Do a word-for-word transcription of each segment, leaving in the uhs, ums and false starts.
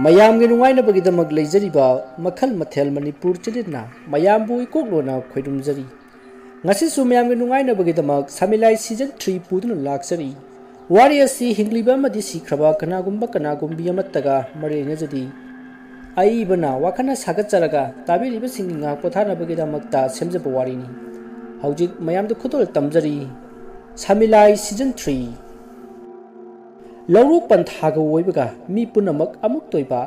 ꯃꯌꯥꯝꯒꯤ ꯅꯨꯡꯉꯥꯏꯅꯕꯒꯤꯗꯃꯛ ꯂꯩꯖꯔꯤꯕ ꯃꯈꯜ ꯃꯊꯦꯜ ꯃꯅꯤꯄꯨꯔ ꯆꯦꯅꯦꯜꯅ ꯃꯌꯥꯝꯕꯨ ꯏꯀꯣꯛꯂꯣꯟꯅ ꯈꯣꯏꯔꯨꯝꯖꯔꯤ꯫ ꯉꯁꯤꯁꯨ ꯃꯌꯥꯝꯒꯤ ꯅꯨꯡꯉꯥꯏꯅꯕꯒꯤꯗꯃꯛ ꯁꯥꯃꯤꯂꯥꯏ ꯁꯤꯖꯟ ꯊ꯭ꯔꯤ ꯄꯨꯗꯨꯅ ꯂꯥꯛꯆꯔꯤ꯫ ꯋꯥꯔꯤ ꯑꯁꯤ ꯍꯤꯡꯂꯤꯕ ꯑꯃꯗꯤ ꯁꯤꯈ꯭ꯔꯕ ꯀꯅꯥꯒꯨꯝꯕ ꯀꯅꯥꯒꯨꯝꯕꯤ ꯑꯃꯠꯇꯒ ꯃꯔꯤ ꯂꯩꯅꯖꯗꯦ꯫ ꯑꯏꯕꯅ ꯋꯥꯈꯜꯅ ꯁꯥꯒꯠꯆꯔꯒ ꯇꯥꯕꯤꯔꯤꯕꯁꯤꯡꯒꯤ ꯉꯥꯏꯍꯥꯛ ꯄꯣꯊꯥꯅꯕꯒꯤꯗꯃꯛꯇ ꯁꯦꯝꯖꯕ ꯋꯥꯔꯤꯅꯤ꯫ ꯍꯧꯖꯤꯛ ꯃꯌꯥꯝꯗ ꯈꯨꯗꯣꯜ ꯇꯝꯖꯔꯤ꯫ ꯁꯥꯃꯤꯂꯥꯏ ꯁꯤꯖꯟ ꯊ꯭ꯔꯤ꯫ ꯂꯧꯔꯣꯛ ꯄꯟꯊꯥꯒ ꯑꯣꯏꯕꯒ ꯃꯤ ꯄꯨꯝꯅꯃꯛ ꯑꯃꯨꯛꯇ ꯑꯣꯏꯕ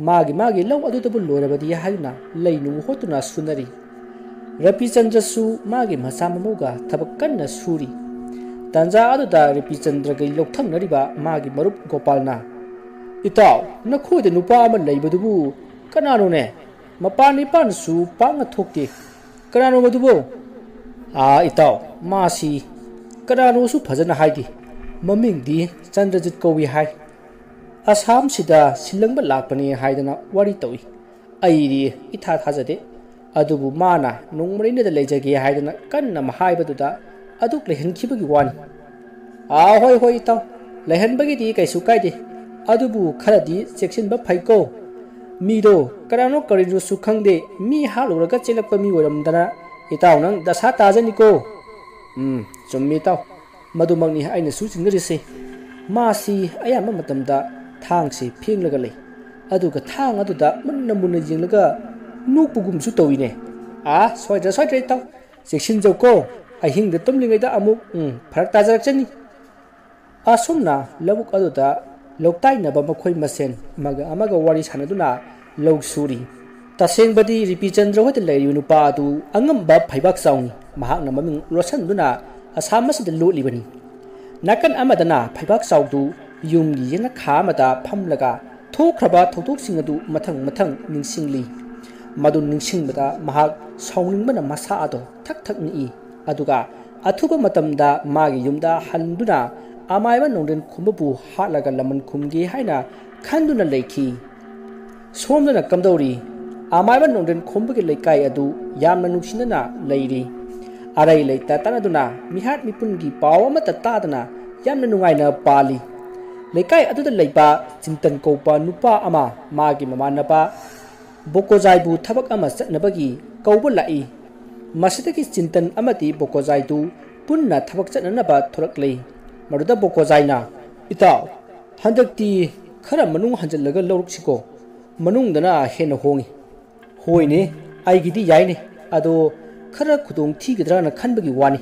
ꯃꯥꯒꯤ ꯃꯥꯒꯤ ꯂꯧ ꯑꯗꯨꯗꯕꯨ ꯂꯣꯏꯔꯕꯗꯤ ꯍꯥꯏꯗꯨꯅ ꯂꯩ ꯅꯨꯡ ꯍꯣꯠꯇꯨꯅ ꯁꯨꯅꯔꯤ꯫ ꯔꯕꯤꯆꯟꯗ꯭ꯔꯁꯨ ꯃꯥꯒꯤ ꯃꯆꯥ ꯃꯃꯧꯒ ꯊꯕꯛ ꯀꯟꯅ ꯁꯨꯔꯤ꯫ ꯇꯥꯟꯖꯥ ꯑꯗꯨꯗ ꯔꯕꯤꯆꯟꯗ꯭ꯔꯒꯤ ꯂꯧꯊꯪꯅꯔꯤꯕ ꯃꯥꯒꯤ ꯃꯔꯨꯞ ꯒꯣꯄꯥꯜꯅ, "ꯏꯇꯥꯎ, ꯅꯈꯣꯏꯗ ꯅꯨꯄꯥ ꯑꯃ ꯂꯩꯕꯗꯨꯕꯨ ꯀꯅꯥꯅꯣꯅꯦ? ꯃꯄꯥꯟ ꯏꯄꯥꯟꯁꯨ ꯄꯥꯛꯅ ꯊꯣꯛꯇꯦ꯫ ꯀꯅꯥꯅꯣ ꯃꯗꯨꯕꯣ?" "ꯑꯥ, ꯏꯇꯥꯎ, ꯃꯥꯁꯤ ꯀꯅꯥꯅꯣꯁꯨ ꯐꯖꯅ ꯍꯥꯏꯗꯦ꯫ ꯃꯃꯤꯡꯗꯤ ꯆꯟꯗ꯭ꯔꯖꯤꯠ ꯀꯧꯏ ꯍꯥꯏ꯫ ꯑꯁꯥꯝꯁꯤꯗ ꯁꯤꯜꯂꯪꯕ ꯂꯥꯛꯄꯅꯤ" ꯍꯥꯏꯗꯅ ꯋꯥꯔꯤ ꯇꯧꯏ꯫ ꯑꯩꯗꯤ ꯏꯊꯥ ꯊꯥꯖꯗꯦ꯫ ꯑꯗꯨꯕꯨ ꯃꯥꯅ ꯅꯣꯡꯃ ꯂꯩꯅꯗ ꯂꯩꯖꯒꯦ ꯍꯥꯏꯗꯅ ꯀꯟꯅ ꯍꯥꯏꯕꯗꯨꯗ ꯑꯗꯨꯛ ꯂꯩꯍꯟꯈꯤꯕꯒꯤ ꯋꯥꯅꯤ꯫ "ꯑꯥ, ꯍꯣꯏ, ꯍꯣꯏ, ꯏꯇꯥꯎ, ꯂꯩꯍꯟꯕꯒꯤꯗꯤ ꯀꯩꯁꯨ ꯀꯥꯏꯗꯦ꯫ ꯑꯗꯨꯕꯨ ꯈꯔꯗꯤ ꯆꯦꯛꯁꯤꯟꯕ ꯐꯩꯀꯣ꯫ ꯃꯤꯗꯣ ꯀꯅꯥꯅꯣ ꯀꯔꯤꯅꯣꯁꯨ ꯈꯪꯗꯦ, ꯃꯤ ꯍꯥꯠꯂꯨꯔꯒ ꯆꯦꯜꯂꯛꯄ ꯃꯤ ꯑꯣꯏꯔꯝꯗꯅ ꯏꯇꯥꯎ ꯅꯪ ꯗꯁꯥ ꯇꯥꯖꯅꯤꯀꯣ꯫" "ꯎꯝ, ꯆꯨꯝꯃꯤ ꯏꯇꯥꯎ, ꯃꯗꯨꯃꯛꯅꯤ ꯑꯩꯅꯁꯨ ꯆꯤꯡꯅꯔꯤꯁꯦ꯫ ꯃꯥꯁꯤ ꯑꯌꯥꯝꯕ ꯃꯇꯝꯗ ꯊꯥꯡꯁꯤ ꯐꯦꯡꯂꯒ ꯂꯩ꯫ ꯑꯗꯨꯒ ꯊꯥꯡ ꯑꯗꯨꯗ ꯃꯨꯟꯅ ꯃꯨꯟꯅ ꯌꯦꯡꯂꯒ ꯅꯣꯛꯄꯒꯨꯝꯁꯨ ꯇꯧꯏꯅꯦ꯫ ꯑꯥ, ꯁꯣꯏꯗ꯭ꯔꯦ, ꯁꯣꯏꯗ꯭ꯔꯦ ꯏꯇꯥꯎ꯫ ꯆꯦꯛꯁꯤꯟꯖꯧꯀꯣ꯫ ꯑꯍꯤꯡꯗ ꯇꯨꯝꯂꯤꯉꯩꯗ ꯑꯃꯨꯛ, ꯎꯝ, ꯐꯔꯛ ꯇꯥꯖꯔꯛꯆꯅꯤ꯫" ꯑꯁꯨꯝꯅ ꯂꯧꯕꯨꯛ ꯑꯗꯨꯗ ꯂꯧꯇꯥꯏꯅꯕ ꯃꯈꯣꯏ ꯃꯁꯦꯟ ꯑꯃꯒ ꯑꯃꯒ ꯋꯥꯔꯤ ꯁꯥꯟꯅꯗꯨꯅ ꯂꯧ ꯁꯨꯔꯤ꯫ ꯇꯁꯦꯡꯕꯗꯤ ꯔꯤꯄꯤꯆꯟꯗ꯭ꯔ ꯍꯣꯏꯗ ꯂꯩꯔꯤꯕ ꯅꯨꯄꯥ ꯑꯗꯨ ꯑꯉꯝꯕ ꯐꯩꯕꯥꯛ ꯆꯥꯎꯅꯤ꯫ ꯃꯍꯥꯛꯅ ꯃꯃꯤꯡ ꯂꯣꯠꯁꯤꯟꯗꯨꯅ ꯑꯁꯥꯝ ꯑꯁꯤꯗ ꯂꯣꯠꯂꯤꯕꯅꯤ꯫ ꯅꯥꯀꯟ ꯑꯃꯗꯅ ꯐꯩꯕꯥꯛ ꯆꯥꯎꯗꯨ ꯌꯨꯝꯒꯤ ꯌꯦꯅꯈꯥ ꯑꯃꯗ ꯐꯝꯂꯒ ꯊꯣꯛꯈ꯭ꯔꯕ ꯊꯧꯗꯣꯛꯁꯤꯡ ꯑꯗꯨ ꯃꯊꯪ ꯃꯊꯪ ꯅꯤꯡꯁꯤꯡꯂꯤ꯫ ꯃꯗꯨ ꯅꯤꯡꯁꯤꯡꯕꯗ ꯃꯍꯥꯛ ꯁꯥꯎꯅꯤꯡꯕꯅ ꯃꯁꯥ ꯑꯗꯣ ꯊꯛ ꯊꯛ ꯅꯤꯛꯏ꯫ ꯑꯗꯨꯒ ꯑꯊꯨꯕ ꯃꯇꯝꯗ ꯃꯥꯒꯤ ꯌꯨꯝꯗ ꯍꯟꯗꯨꯅ ꯑꯃꯥꯏꯕ ꯅꯣꯡꯗ꯭ꯔꯦꯟ ꯈꯨꯝꯕꯕꯨ ꯍꯥꯠꯂꯒ ꯂꯃꯟ ꯈꯨꯝꯒꯦ ꯍꯥꯏꯅ ꯈꯟꯗꯨꯅ ꯂꯩꯈꯤ꯫ ꯁꯣꯝꯗꯅ ꯀꯝꯗꯧꯔꯤ? ꯑꯃꯥꯏꯕ ꯅꯣꯡꯗ꯭ꯔꯦꯟ ꯈꯣꯝꯕꯒꯤ ꯂꯩꯀꯥꯏ ꯑꯗꯨ ꯌꯥꯝꯅ ꯅꯨꯡꯁꯤꯅꯅ ꯂꯩꯔꯤ꯫ ꯑꯔꯩ ꯂꯩꯇ ꯇꯥꯟꯅꯗꯨꯅ ꯃꯤꯍꯥꯠ ꯃꯤꯄꯨꯟꯒꯤ ꯄꯥꯎ ꯑꯃꯠꯇ ꯇꯥꯗꯅ ꯌꯥꯝꯅ ꯅꯨꯡꯉꯥꯏꯅ ꯄꯥꯜꯂꯤ꯫ ꯂꯩꯀꯥꯏ ꯑꯗꯨꯗ ꯂꯩꯕ ꯆꯤꯟꯇꯟ ꯀꯧꯕ ꯅꯨꯄꯥ ꯑꯃ ꯃꯥꯒꯤ ꯃꯃꯥꯟꯅꯕ ꯕꯣꯀꯣꯖꯥꯏꯕꯨ ꯊꯕꯛ ꯑꯃ ꯆꯠꯅꯕꯒꯤ ꯀꯧꯕ ꯂꯥꯛꯏ꯫ ꯃꯁꯤꯗꯒꯤ ꯆꯤꯟꯇꯟ ꯑꯃꯗꯤ ꯕꯣꯀꯣꯖꯥꯏꯗꯨ ꯄꯨꯟꯅ ꯊꯕꯛ ꯆꯠꯅꯅꯕ ꯊꯣꯔꯛꯂꯦ꯫ ꯃꯗꯨꯗ ꯕꯣꯀꯣꯖꯥꯏꯅ, "ꯏꯇꯥꯎ, ꯍꯟꯗꯛꯇꯤ ꯈꯔ ꯃꯅꯨꯡ ꯍꯟꯖꯤꯜꯂꯒ ꯂꯧꯔꯨꯛꯁꯤꯀꯣ, ꯃꯅꯨꯡꯗꯅ ꯍꯦꯟꯅ ꯍꯣꯡꯏ"꯫ "ꯍꯣꯏꯅꯦ, ꯑꯩꯒꯤꯗꯤ ꯌꯥꯏꯅꯦ, ꯑꯗꯣ ꯈꯔ ꯈꯨꯗꯣꯡ ꯊꯤꯒꯗ꯭ꯔꯥꯅ ꯈꯟꯕꯒꯤ ꯋꯥꯅꯤ꯫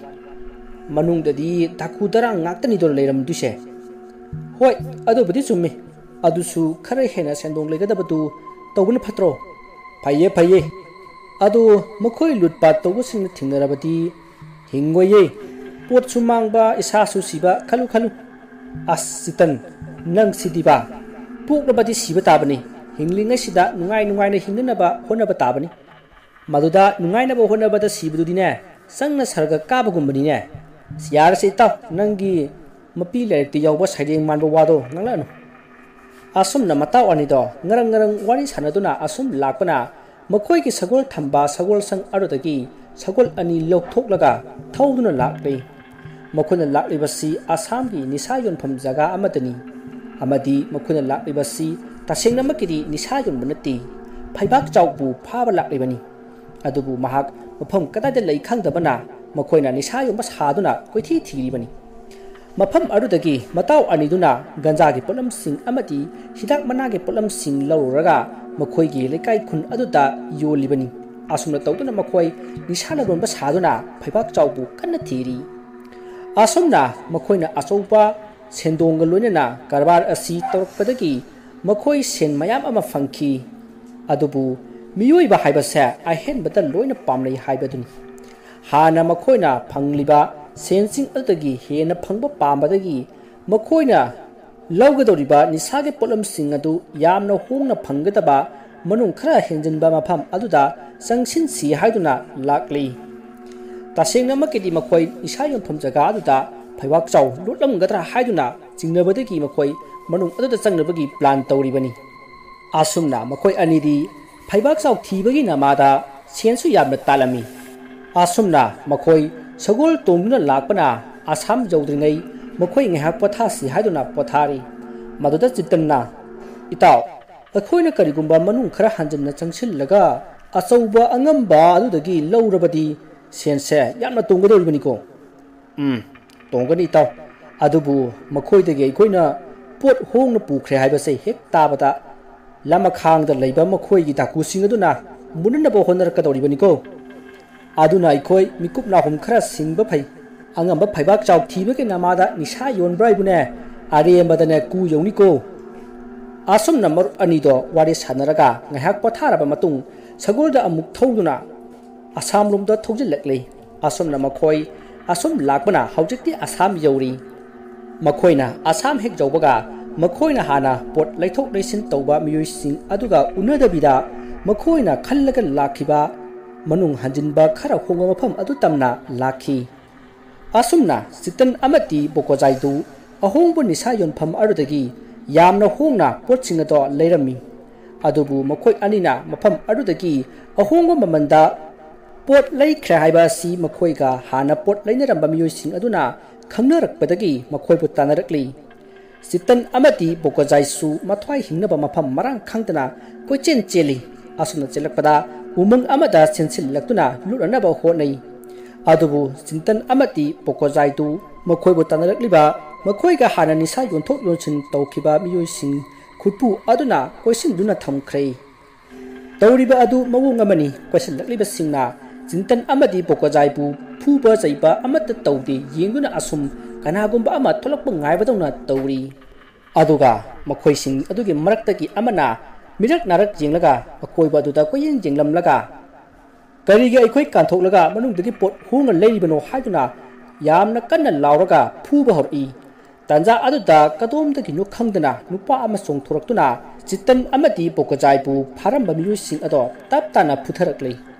ꯃꯅꯨꯡꯗꯗꯤ ꯗꯥꯀꯨ ꯗꯔꯥꯡ ꯉꯥꯛꯇꯅꯤꯗꯣ ꯂꯩꯔꯝꯗꯣꯏꯁꯦ"꯫ "ꯍꯣꯏ, ꯑꯗꯨꯕꯨꯗꯤ ꯆꯨꯝꯃꯤ꯫ ꯑꯗꯨꯁꯨ ꯈꯔ ꯍꯦꯟꯅ ꯁꯦꯟꯗꯣꯡ ꯂꯩꯒꯗꯕꯗꯨ ꯇꯧꯕꯅ ꯐꯠꯇ꯭ꯔꯣ?" "ꯐꯩꯌꯦ, ꯐꯩꯌꯦ꯫ ꯑꯗꯨ ꯃꯈꯣꯏ ꯂꯨꯠꯄꯥꯠ ꯇꯧꯕꯁꯤꯡꯅ ꯊꯦꯡꯅꯔꯕꯗꯤ ꯍꯤꯡꯉꯣꯏꯌꯦ꯫ ꯄꯣꯠꯁꯨ ꯃꯥꯡꯕ, ꯏꯁꯥꯁꯨ ꯁꯤꯕ꯫ ꯈꯜꯂꯨ, ꯈꯜꯂꯨ꯫ ꯑꯁ, ꯆꯤꯇꯟ, ꯅꯪ ꯁꯤꯗꯤꯕ꯫ ꯄꯣꯛꯂꯕꯗꯤ ꯁꯤꯕ ꯇꯥꯕꯅꯤ꯫ ꯍꯤꯡꯂꯤꯉꯩꯁꯤꯗ ꯅꯨꯡꯉꯥꯏ ꯅꯨꯡꯉꯥꯏꯅ ꯍꯤꯡꯅꯅꯕ ꯍꯣꯠꯅꯕ ꯇꯥꯕꯅꯤ꯫ ꯃꯗꯨꯗ ꯅꯨꯡꯉꯥꯏꯅꯕ ꯍꯣꯠꯅꯕꯗ ꯁꯤꯕꯗꯨꯗꯤꯅꯦ, ꯆꯪꯅ ꯁꯔꯒ ꯀꯥꯕꯒꯨꯝꯕꯅꯤꯅꯦ꯫ ꯌꯥꯔꯁꯦ ꯏꯇꯥꯎ, ꯅꯪꯒꯤ ꯃꯄꯤ ꯂꯥꯏꯔꯤꯛꯇ ꯌꯥꯎꯕ ꯁꯩꯔꯦꯡ ꯃꯥꯟꯕ ꯋꯥꯗꯣ ꯉꯥꯡꯂꯛꯑꯅꯨ"꯫ ꯑꯁꯨꯝꯅ ꯃꯇꯥꯎ ꯑꯅꯤꯗꯣ ꯉꯔꯪ ꯉꯔꯪ ꯋꯥꯔꯤ ꯁꯥꯟꯅꯗꯨꯅ ꯑꯁꯨꯝ ꯂꯥꯛꯄꯅ, ꯃꯈꯣꯏꯒꯤ ꯁꯒꯣꯜ ꯊꯝꯕ ꯁꯒꯣꯜꯁꯪ ꯑꯗꯨꯗꯒꯤ ꯁꯒꯣꯜ ꯑꯅꯤ ꯂꯧꯊꯣꯛꯂꯒ ꯊꯧꯗꯨꯅ ꯂꯥꯛꯂꯤ꯫ ꯃꯈꯣꯏꯅ ꯂꯥꯛꯂꯤꯕꯁꯤ ꯑꯁꯥꯝꯒꯤ ꯅꯤꯁꯥ ꯌꯣꯟꯐꯝ ꯖꯒꯥ ꯑꯃꯗꯅꯤ꯫ ꯑꯃꯗꯤ ꯃꯈꯣꯏꯅ ꯂꯥꯛꯂꯤꯕꯁꯤ ꯇꯁꯦꯡꯅꯃꯛꯀꯤꯗꯤ ꯅꯤꯁꯥ ꯌꯣꯟꯕ ꯅꯠꯇꯦ, ꯐꯩꯕꯥꯛ ꯆꯥꯎꯕꯨ ꯐꯥꯕ ꯂꯥꯛꯂꯤꯕꯅꯤ꯫ ꯑꯗꯨꯕꯨ ꯃꯍꯥꯛ ꯃꯐꯝ ꯀꯗꯥꯏꯗ ꯂꯩ ꯈꯪꯗꯕꯅ, ꯃꯈꯣꯏꯅ ꯅꯤꯁꯥ ꯌꯣꯟꯕ ꯁꯥꯗꯨꯅ ꯀꯣꯏꯊꯤ ꯊꯤꯔꯤꯕꯅꯤ꯫ ꯃꯐꯝ ꯑꯗꯨꯗꯒꯤ ꯃꯇꯥꯎ ꯑꯅꯤꯗꯨꯅ ꯒꯟꯖꯥꯒꯤ ꯄꯣꯠꯂꯝꯁꯤꯡ ꯑꯃꯗꯤ ꯍꯤꯗꯥꯛ ꯃꯅꯥꯒꯤ ꯄꯣꯠꯂꯝꯁꯤꯡ ꯂꯧꯔꯨꯔꯒ ꯃꯈꯣꯏꯒꯤ ꯂꯩꯀꯥꯏ ꯈꯨꯟ ꯑꯗꯨꯗ ꯌꯣꯜꯂꯤꯕꯅꯤ꯫ ꯑꯁꯨꯝꯅ ꯇꯧꯗꯨꯅ ꯃꯈꯣꯏ ꯅꯤꯁꯥ ꯂꯂꯣꯟꯕ ꯁꯥꯗꯨꯅ ꯐꯩꯕꯥꯛ ꯆꯥꯎꯕꯨ ꯀꯟꯅ ꯊꯤꯔꯤ꯫ ꯑꯁꯨꯝꯅ ꯃꯈꯣꯏꯅ ꯑꯆꯧꯕ ꯁꯦꯟꯗꯣꯡꯒ ꯂꯣꯏꯅꯅ ꯀꯔꯕꯥꯔ ꯑꯁꯤ ꯇꯧꯔꯛꯄꯗꯒꯤ ꯃꯈꯣꯏ ꯁꯦꯟ ꯃꯌꯥꯝ ꯑꯃ ꯐꯪꯈꯤ꯫ ꯑꯗꯨꯕꯨ ꯃꯤꯑꯣꯏꯕ ꯍꯥꯏꯕꯁꯦ ꯑꯍꯦꯟꯕꯗ ꯂꯣꯏꯅ ꯄꯥꯝꯅꯩ ꯍꯥꯏꯕꯗꯨꯅꯤ꯫ ꯍꯥꯟꯅ ꯃꯈꯣꯏꯅ ꯐꯪꯂꯤꯕ ꯁꯦꯟꯁꯤꯡ ꯑꯗꯨꯗꯒꯤ ꯍꯦꯟꯅ ꯐꯪꯕ ꯄꯥꯝꯕꯗꯒꯤ ꯃꯈꯣꯏꯅ ꯂꯧꯒꯗꯧꯔꯤꯕ ꯅꯤꯁꯥꯒꯤ ꯄꯣꯠꯂꯝꯁꯤꯡ ꯑꯗꯨ ꯌꯥꯝꯅ ꯍꯣꯡꯅ ꯐꯪꯒꯗꯕ ꯃꯅꯨꯡ ꯈꯔ ꯍꯦꯟꯖꯤꯟꯕ ꯃꯐꯝ ꯑꯗꯨꯗ ꯆꯪꯁꯤꯟꯁꯤ ꯍꯥꯏꯗꯨꯅ ꯂꯥꯛꯂꯤ꯫ ꯇꯁꯦꯡꯅꯃꯛꯀꯤꯗꯤ ꯃꯈꯣꯏ ꯅꯤꯁꯥ ꯌꯣꯟꯐꯝ ꯖꯒꯥ ꯑꯗꯨꯗ ꯐꯩꯕꯥꯛ ꯆꯥꯎ ꯂꯣꯠꯂꯝꯒꯗ꯭ꯔꯥ ꯍꯥꯏꯗꯨꯅ ꯆꯤꯡꯅꯕꯗꯒꯤ ꯃꯈꯣꯏ ꯃꯅꯨꯡ ꯑꯗꯨꯗ ꯆꯪꯅꯕꯒꯤ ꯄ꯭ꯂꯥꯟ ꯇꯧꯔꯤꯕꯅꯤ꯫ ꯑꯁꯨꯝꯅ ꯃꯈꯣꯏ ꯑꯅꯤꯗꯤ ꯐꯩꯕꯥꯛ ꯆꯥꯎ ꯊꯤꯕꯒꯤ ꯅꯃꯥꯗ ꯁꯦꯟꯁꯨ ꯌꯥꯝꯅ ꯇꯥꯜꯂꯝꯃꯤ꯫ ꯑꯁꯨꯝꯅ ꯃꯈꯣꯏ ꯁꯒꯣꯜ ꯇꯣꯡꯗꯨꯅ ꯂꯥꯛꯄꯅ ꯑꯁꯥꯝ ꯌꯧꯗ꯭ꯔꯤꯉꯩ ꯃꯈꯣꯏ ꯉꯥꯏꯍꯥꯛ ꯄꯣꯊꯥꯁꯤ ꯍꯥꯏꯗꯨꯅ ꯄꯣꯊꯥꯔꯤ꯫ ꯃꯗꯨꯗ ꯆꯤꯇꯟꯅ, "ꯏꯇꯥꯎ, ꯑꯩꯈꯣꯏꯅ ꯀꯔꯤꯒꯨꯝꯕ ꯃꯅꯨꯡ ꯈꯔ ꯍꯟꯖꯤꯟꯅ ꯆꯪꯁꯤꯜꯂꯒ ꯑꯆꯧꯕ ꯑꯉꯝꯕ ꯑꯗꯨꯗꯒꯤ ꯂꯧꯔꯕꯗꯤ ꯁꯦꯟꯁꯦ ꯌꯥꯝꯅ ꯇꯣꯡꯒꯗꯧꯔꯤꯕꯅꯤꯀꯣ?" "ꯎꯝ, ꯇꯣꯡꯒꯅꯤ ꯏꯇꯥꯎ꯫ ꯑꯗꯨꯕꯨ ꯃꯈꯣꯏꯗꯒꯤ ꯑꯩꯈꯣꯏꯅ ꯄꯣꯠ ꯍꯣꯡꯅ ꯄꯨꯈ꯭ꯔꯦ ꯍꯥꯏꯕꯁꯦ ꯍꯦꯛ ꯇꯥꯕꯗ ꯂꯃꯈꯥꯡꯗ ꯂꯩꯕ ꯃꯈꯣꯏꯒꯤ ꯗꯥꯀꯨꯁꯤꯡ ꯑꯗꯨꯅ ꯃꯨꯟꯅꯅꯕ ꯍꯣꯠꯅꯔꯛꯀꯗꯧꯔꯤꯕꯅꯤꯀꯣ꯫ ꯑꯗꯨꯅ ꯑꯩꯈꯣꯏ ꯃꯤꯀꯨꯞ ꯅꯥꯍꯨꯝ ꯈꯔ ꯁꯤꯡꯕ ꯐꯩ꯫ ꯑꯉꯝꯕ ꯐꯩꯕꯥꯛ ꯆꯥꯎ ꯊꯤꯕꯒꯤ ꯅꯃꯥꯗ ꯅꯤꯁꯥ ꯌꯣꯟꯕ꯭ꯔꯥ ꯍꯥꯏꯕꯨꯅꯦ, ꯑꯔꯦꯝꯕꯗꯅꯦ ꯀꯨ ꯌꯧꯅꯤꯀꯣ꯫" ꯑꯁꯨꯝꯅ ꯃꯔꯨꯞ ꯑꯅꯤꯗꯣ ꯋꯥꯔꯤ ꯁꯥꯟꯅꯔꯒ ꯉꯥꯏꯍꯥꯛ ꯄꯣꯊꯥꯔꯕ ꯃꯇꯨꯡ, ꯁꯒꯣꯜꯗ ꯑꯃꯨꯛ ꯊꯧꯗꯨꯅ ꯑꯁꯥꯝꯂꯣꯝꯗ ꯊꯧꯖꯤꯜꯂꯛꯂꯤ꯫ ꯑꯁꯨꯝꯅ ꯃꯈꯣꯏ ꯑꯁꯨꯝ ꯂꯥꯛꯄꯅ ꯍꯧꯖꯤꯛꯇꯤ ꯑꯁꯥꯝ ꯌꯧꯔꯤ꯫ ꯃꯈꯣꯏꯅ ꯑꯁꯥꯝ ꯍꯦꯛ ꯌꯧꯕꯒ, ꯃꯈꯣꯏꯅ ꯍꯥꯟꯅ ꯄꯣꯠ ꯂꯩꯊꯣꯛ ꯂꯩꯁꯤꯟ ꯇꯧꯕ ꯃꯤꯑꯣꯏꯁꯤꯡ ꯑꯗꯨꯒ ꯎꯅꯗꯕꯤꯗ, ꯃꯈꯣꯏꯅ ꯈꯜꯂꯒ ꯂꯥꯛꯈꯤꯕ ꯃꯅꯨꯡ ꯍꯟꯖꯤꯟꯕ ꯈꯔ ꯍꯣꯡꯕ ꯃꯐꯝ ꯑꯗꯨ ꯇꯝꯅ ꯂꯥꯛꯈꯤ꯫ ꯑꯁꯨꯝꯅ ꯆꯤꯇꯟ ꯑꯃꯗꯤ ꯕꯣꯀꯣꯖꯥꯏꯗꯨ ꯑꯍꯣꯡꯕ ꯅꯤꯁꯥ ꯌꯣꯟꯐꯝ ꯑꯗꯨꯗꯒꯤ ꯌꯥꯝꯅ ꯍꯣꯡꯅ ꯄꯣꯠꯁꯤꯡ ꯑꯗꯣ ꯂꯩꯔꯝꯃꯤ꯫ ꯑꯗꯨꯕꯨ ꯃꯈꯣꯏ ꯑꯅꯤꯅ ꯃꯐꯝ ꯑꯗꯨꯗꯒꯤ ꯑꯍꯣꯡꯕ ꯃꯃꯜꯗ ꯄꯣꯠ ꯂꯩꯈ꯭ꯔꯦ ꯍꯥꯏꯕ ꯑꯁꯤ ꯃꯈꯣꯏꯒ ꯍꯥꯟꯅ ꯄꯣꯠ ꯂꯩꯅꯔꯝꯕ ꯃꯤꯑꯣꯏꯁꯤꯡ ꯑꯗꯨꯅ ꯈꯪꯅꯔꯛꯄꯗꯒꯤ ꯃꯈꯣꯏꯕꯨ ꯇꯥꯟꯅꯔꯛꯂꯤ꯫ ꯆꯤꯇꯟ ꯑꯃꯗꯤ ꯕꯣꯀꯣꯖꯥꯏꯁꯨ ꯃꯊ꯭ꯋꯥꯏ ꯍꯤꯡꯅꯕ ꯃꯐꯝ ꯃꯔꯥꯡ ꯈꯪꯗꯅ ꯀꯣꯏꯆꯦꯟ ꯆꯦꯜꯂꯤ꯫ ꯑꯁꯨꯝꯅ ꯆꯦꯜꯂꯛꯄꯗ ꯎꯃꯪ ꯑꯃꯗ ꯆꯦꯟꯁꯤꯜꯂꯛꯇꯨꯅ ꯂꯨꯞꯅꯅꯕ ꯍꯣꯠꯅꯩ꯫ ꯑꯗꯨꯕꯨ ꯆꯤꯇꯟ ꯑꯃꯗꯤ ꯕꯣꯀꯣꯖꯥꯏꯗꯨ ꯃꯈꯣꯏꯕꯨ ꯇꯥꯟꯅꯔꯛꯂꯤꯕ ꯃꯈꯣꯏꯒ ꯍꯥꯟꯅ ꯅꯤꯁꯥ ꯌꯣꯟꯊꯣꯛ ꯌꯣꯟꯁꯤꯟ ꯇꯧꯈꯤꯕ ꯃꯤꯑꯣꯏꯁꯤꯡ ꯈꯨꯠꯄꯨ ꯑꯗꯨꯅ ꯀꯣꯏꯁꯤꯟꯗꯨꯅ ꯊꯝꯈ꯭ꯔꯦ꯫ ꯇꯧꯔꯤꯕ ꯑꯗꯨ ꯃꯑꯣꯡ ꯑꯃꯅꯤ꯫ ꯀꯣꯏꯁꯤꯜꯂꯛꯂꯤꯕꯁꯤꯡꯅ ꯆꯤꯇꯟ ꯑꯃꯗꯤ ꯕꯣꯀꯣꯖꯥꯏꯕꯨ ꯐꯨꯕ ꯆꯩꯕ ꯑꯃꯠꯇ ꯇꯧꯗꯦ꯫ ꯌꯦꯡꯗꯨꯅ ꯑꯁꯨꯝ ꯀꯅꯥꯒꯨꯝꯕ ꯑꯃ ꯊꯣꯛꯂꯛꯄ ꯉꯥꯏꯕꯗꯧꯅ ꯇꯧꯔꯤ꯫ ꯑꯗꯨꯒ ꯃꯈꯣꯏꯁꯤꯡ ꯑꯗꯨꯒꯤ ꯃꯔꯛꯇꯒꯤ ꯑꯃꯅ ꯃꯤꯔꯛ ꯅꯥꯔꯛ ꯌꯦꯡꯂꯒ ꯑꯀꯣꯏꯕ ꯑꯗꯨꯗ ꯀꯣꯏꯌꯦꯡ ꯌꯦꯡꯂꯝꯂꯒ, "ꯀꯔꯤꯒꯤ ꯑꯩꯈꯣꯏ ꯀꯥꯟꯊꯣꯛꯂꯒ ꯃꯅꯨꯡꯗꯒꯤ ꯄꯣꯠ ꯍꯣꯡꯅ ꯂꯩꯔꯤꯕꯅꯣ?" ꯍꯥꯏꯗꯨꯅ ꯌꯥꯝꯅ ꯀꯟꯅ ꯂꯥꯎꯔꯒ ꯐꯨꯕ ꯍꯧꯔꯛꯏ꯫ ꯇꯥꯟꯖꯥ ꯑꯗꯨꯗ ꯀꯗꯣꯝꯗꯒꯤꯅꯣ ꯈꯪꯗꯅ ꯅꯨꯄꯥ ꯑꯃ ꯆꯣꯡꯊꯣꯔꯛꯇꯨꯅ ꯆꯤꯇꯟ ꯑꯃꯗꯤ ꯕꯣꯀꯣꯖꯥꯏꯕꯨ ꯐꯥꯔꯝꯕ ꯃꯤꯑꯣꯏꯁꯤꯡ ꯑꯗꯣ ꯇꯞ ꯇꯥꯅ ꯐꯨꯊꯔꯛꯂꯤ꯫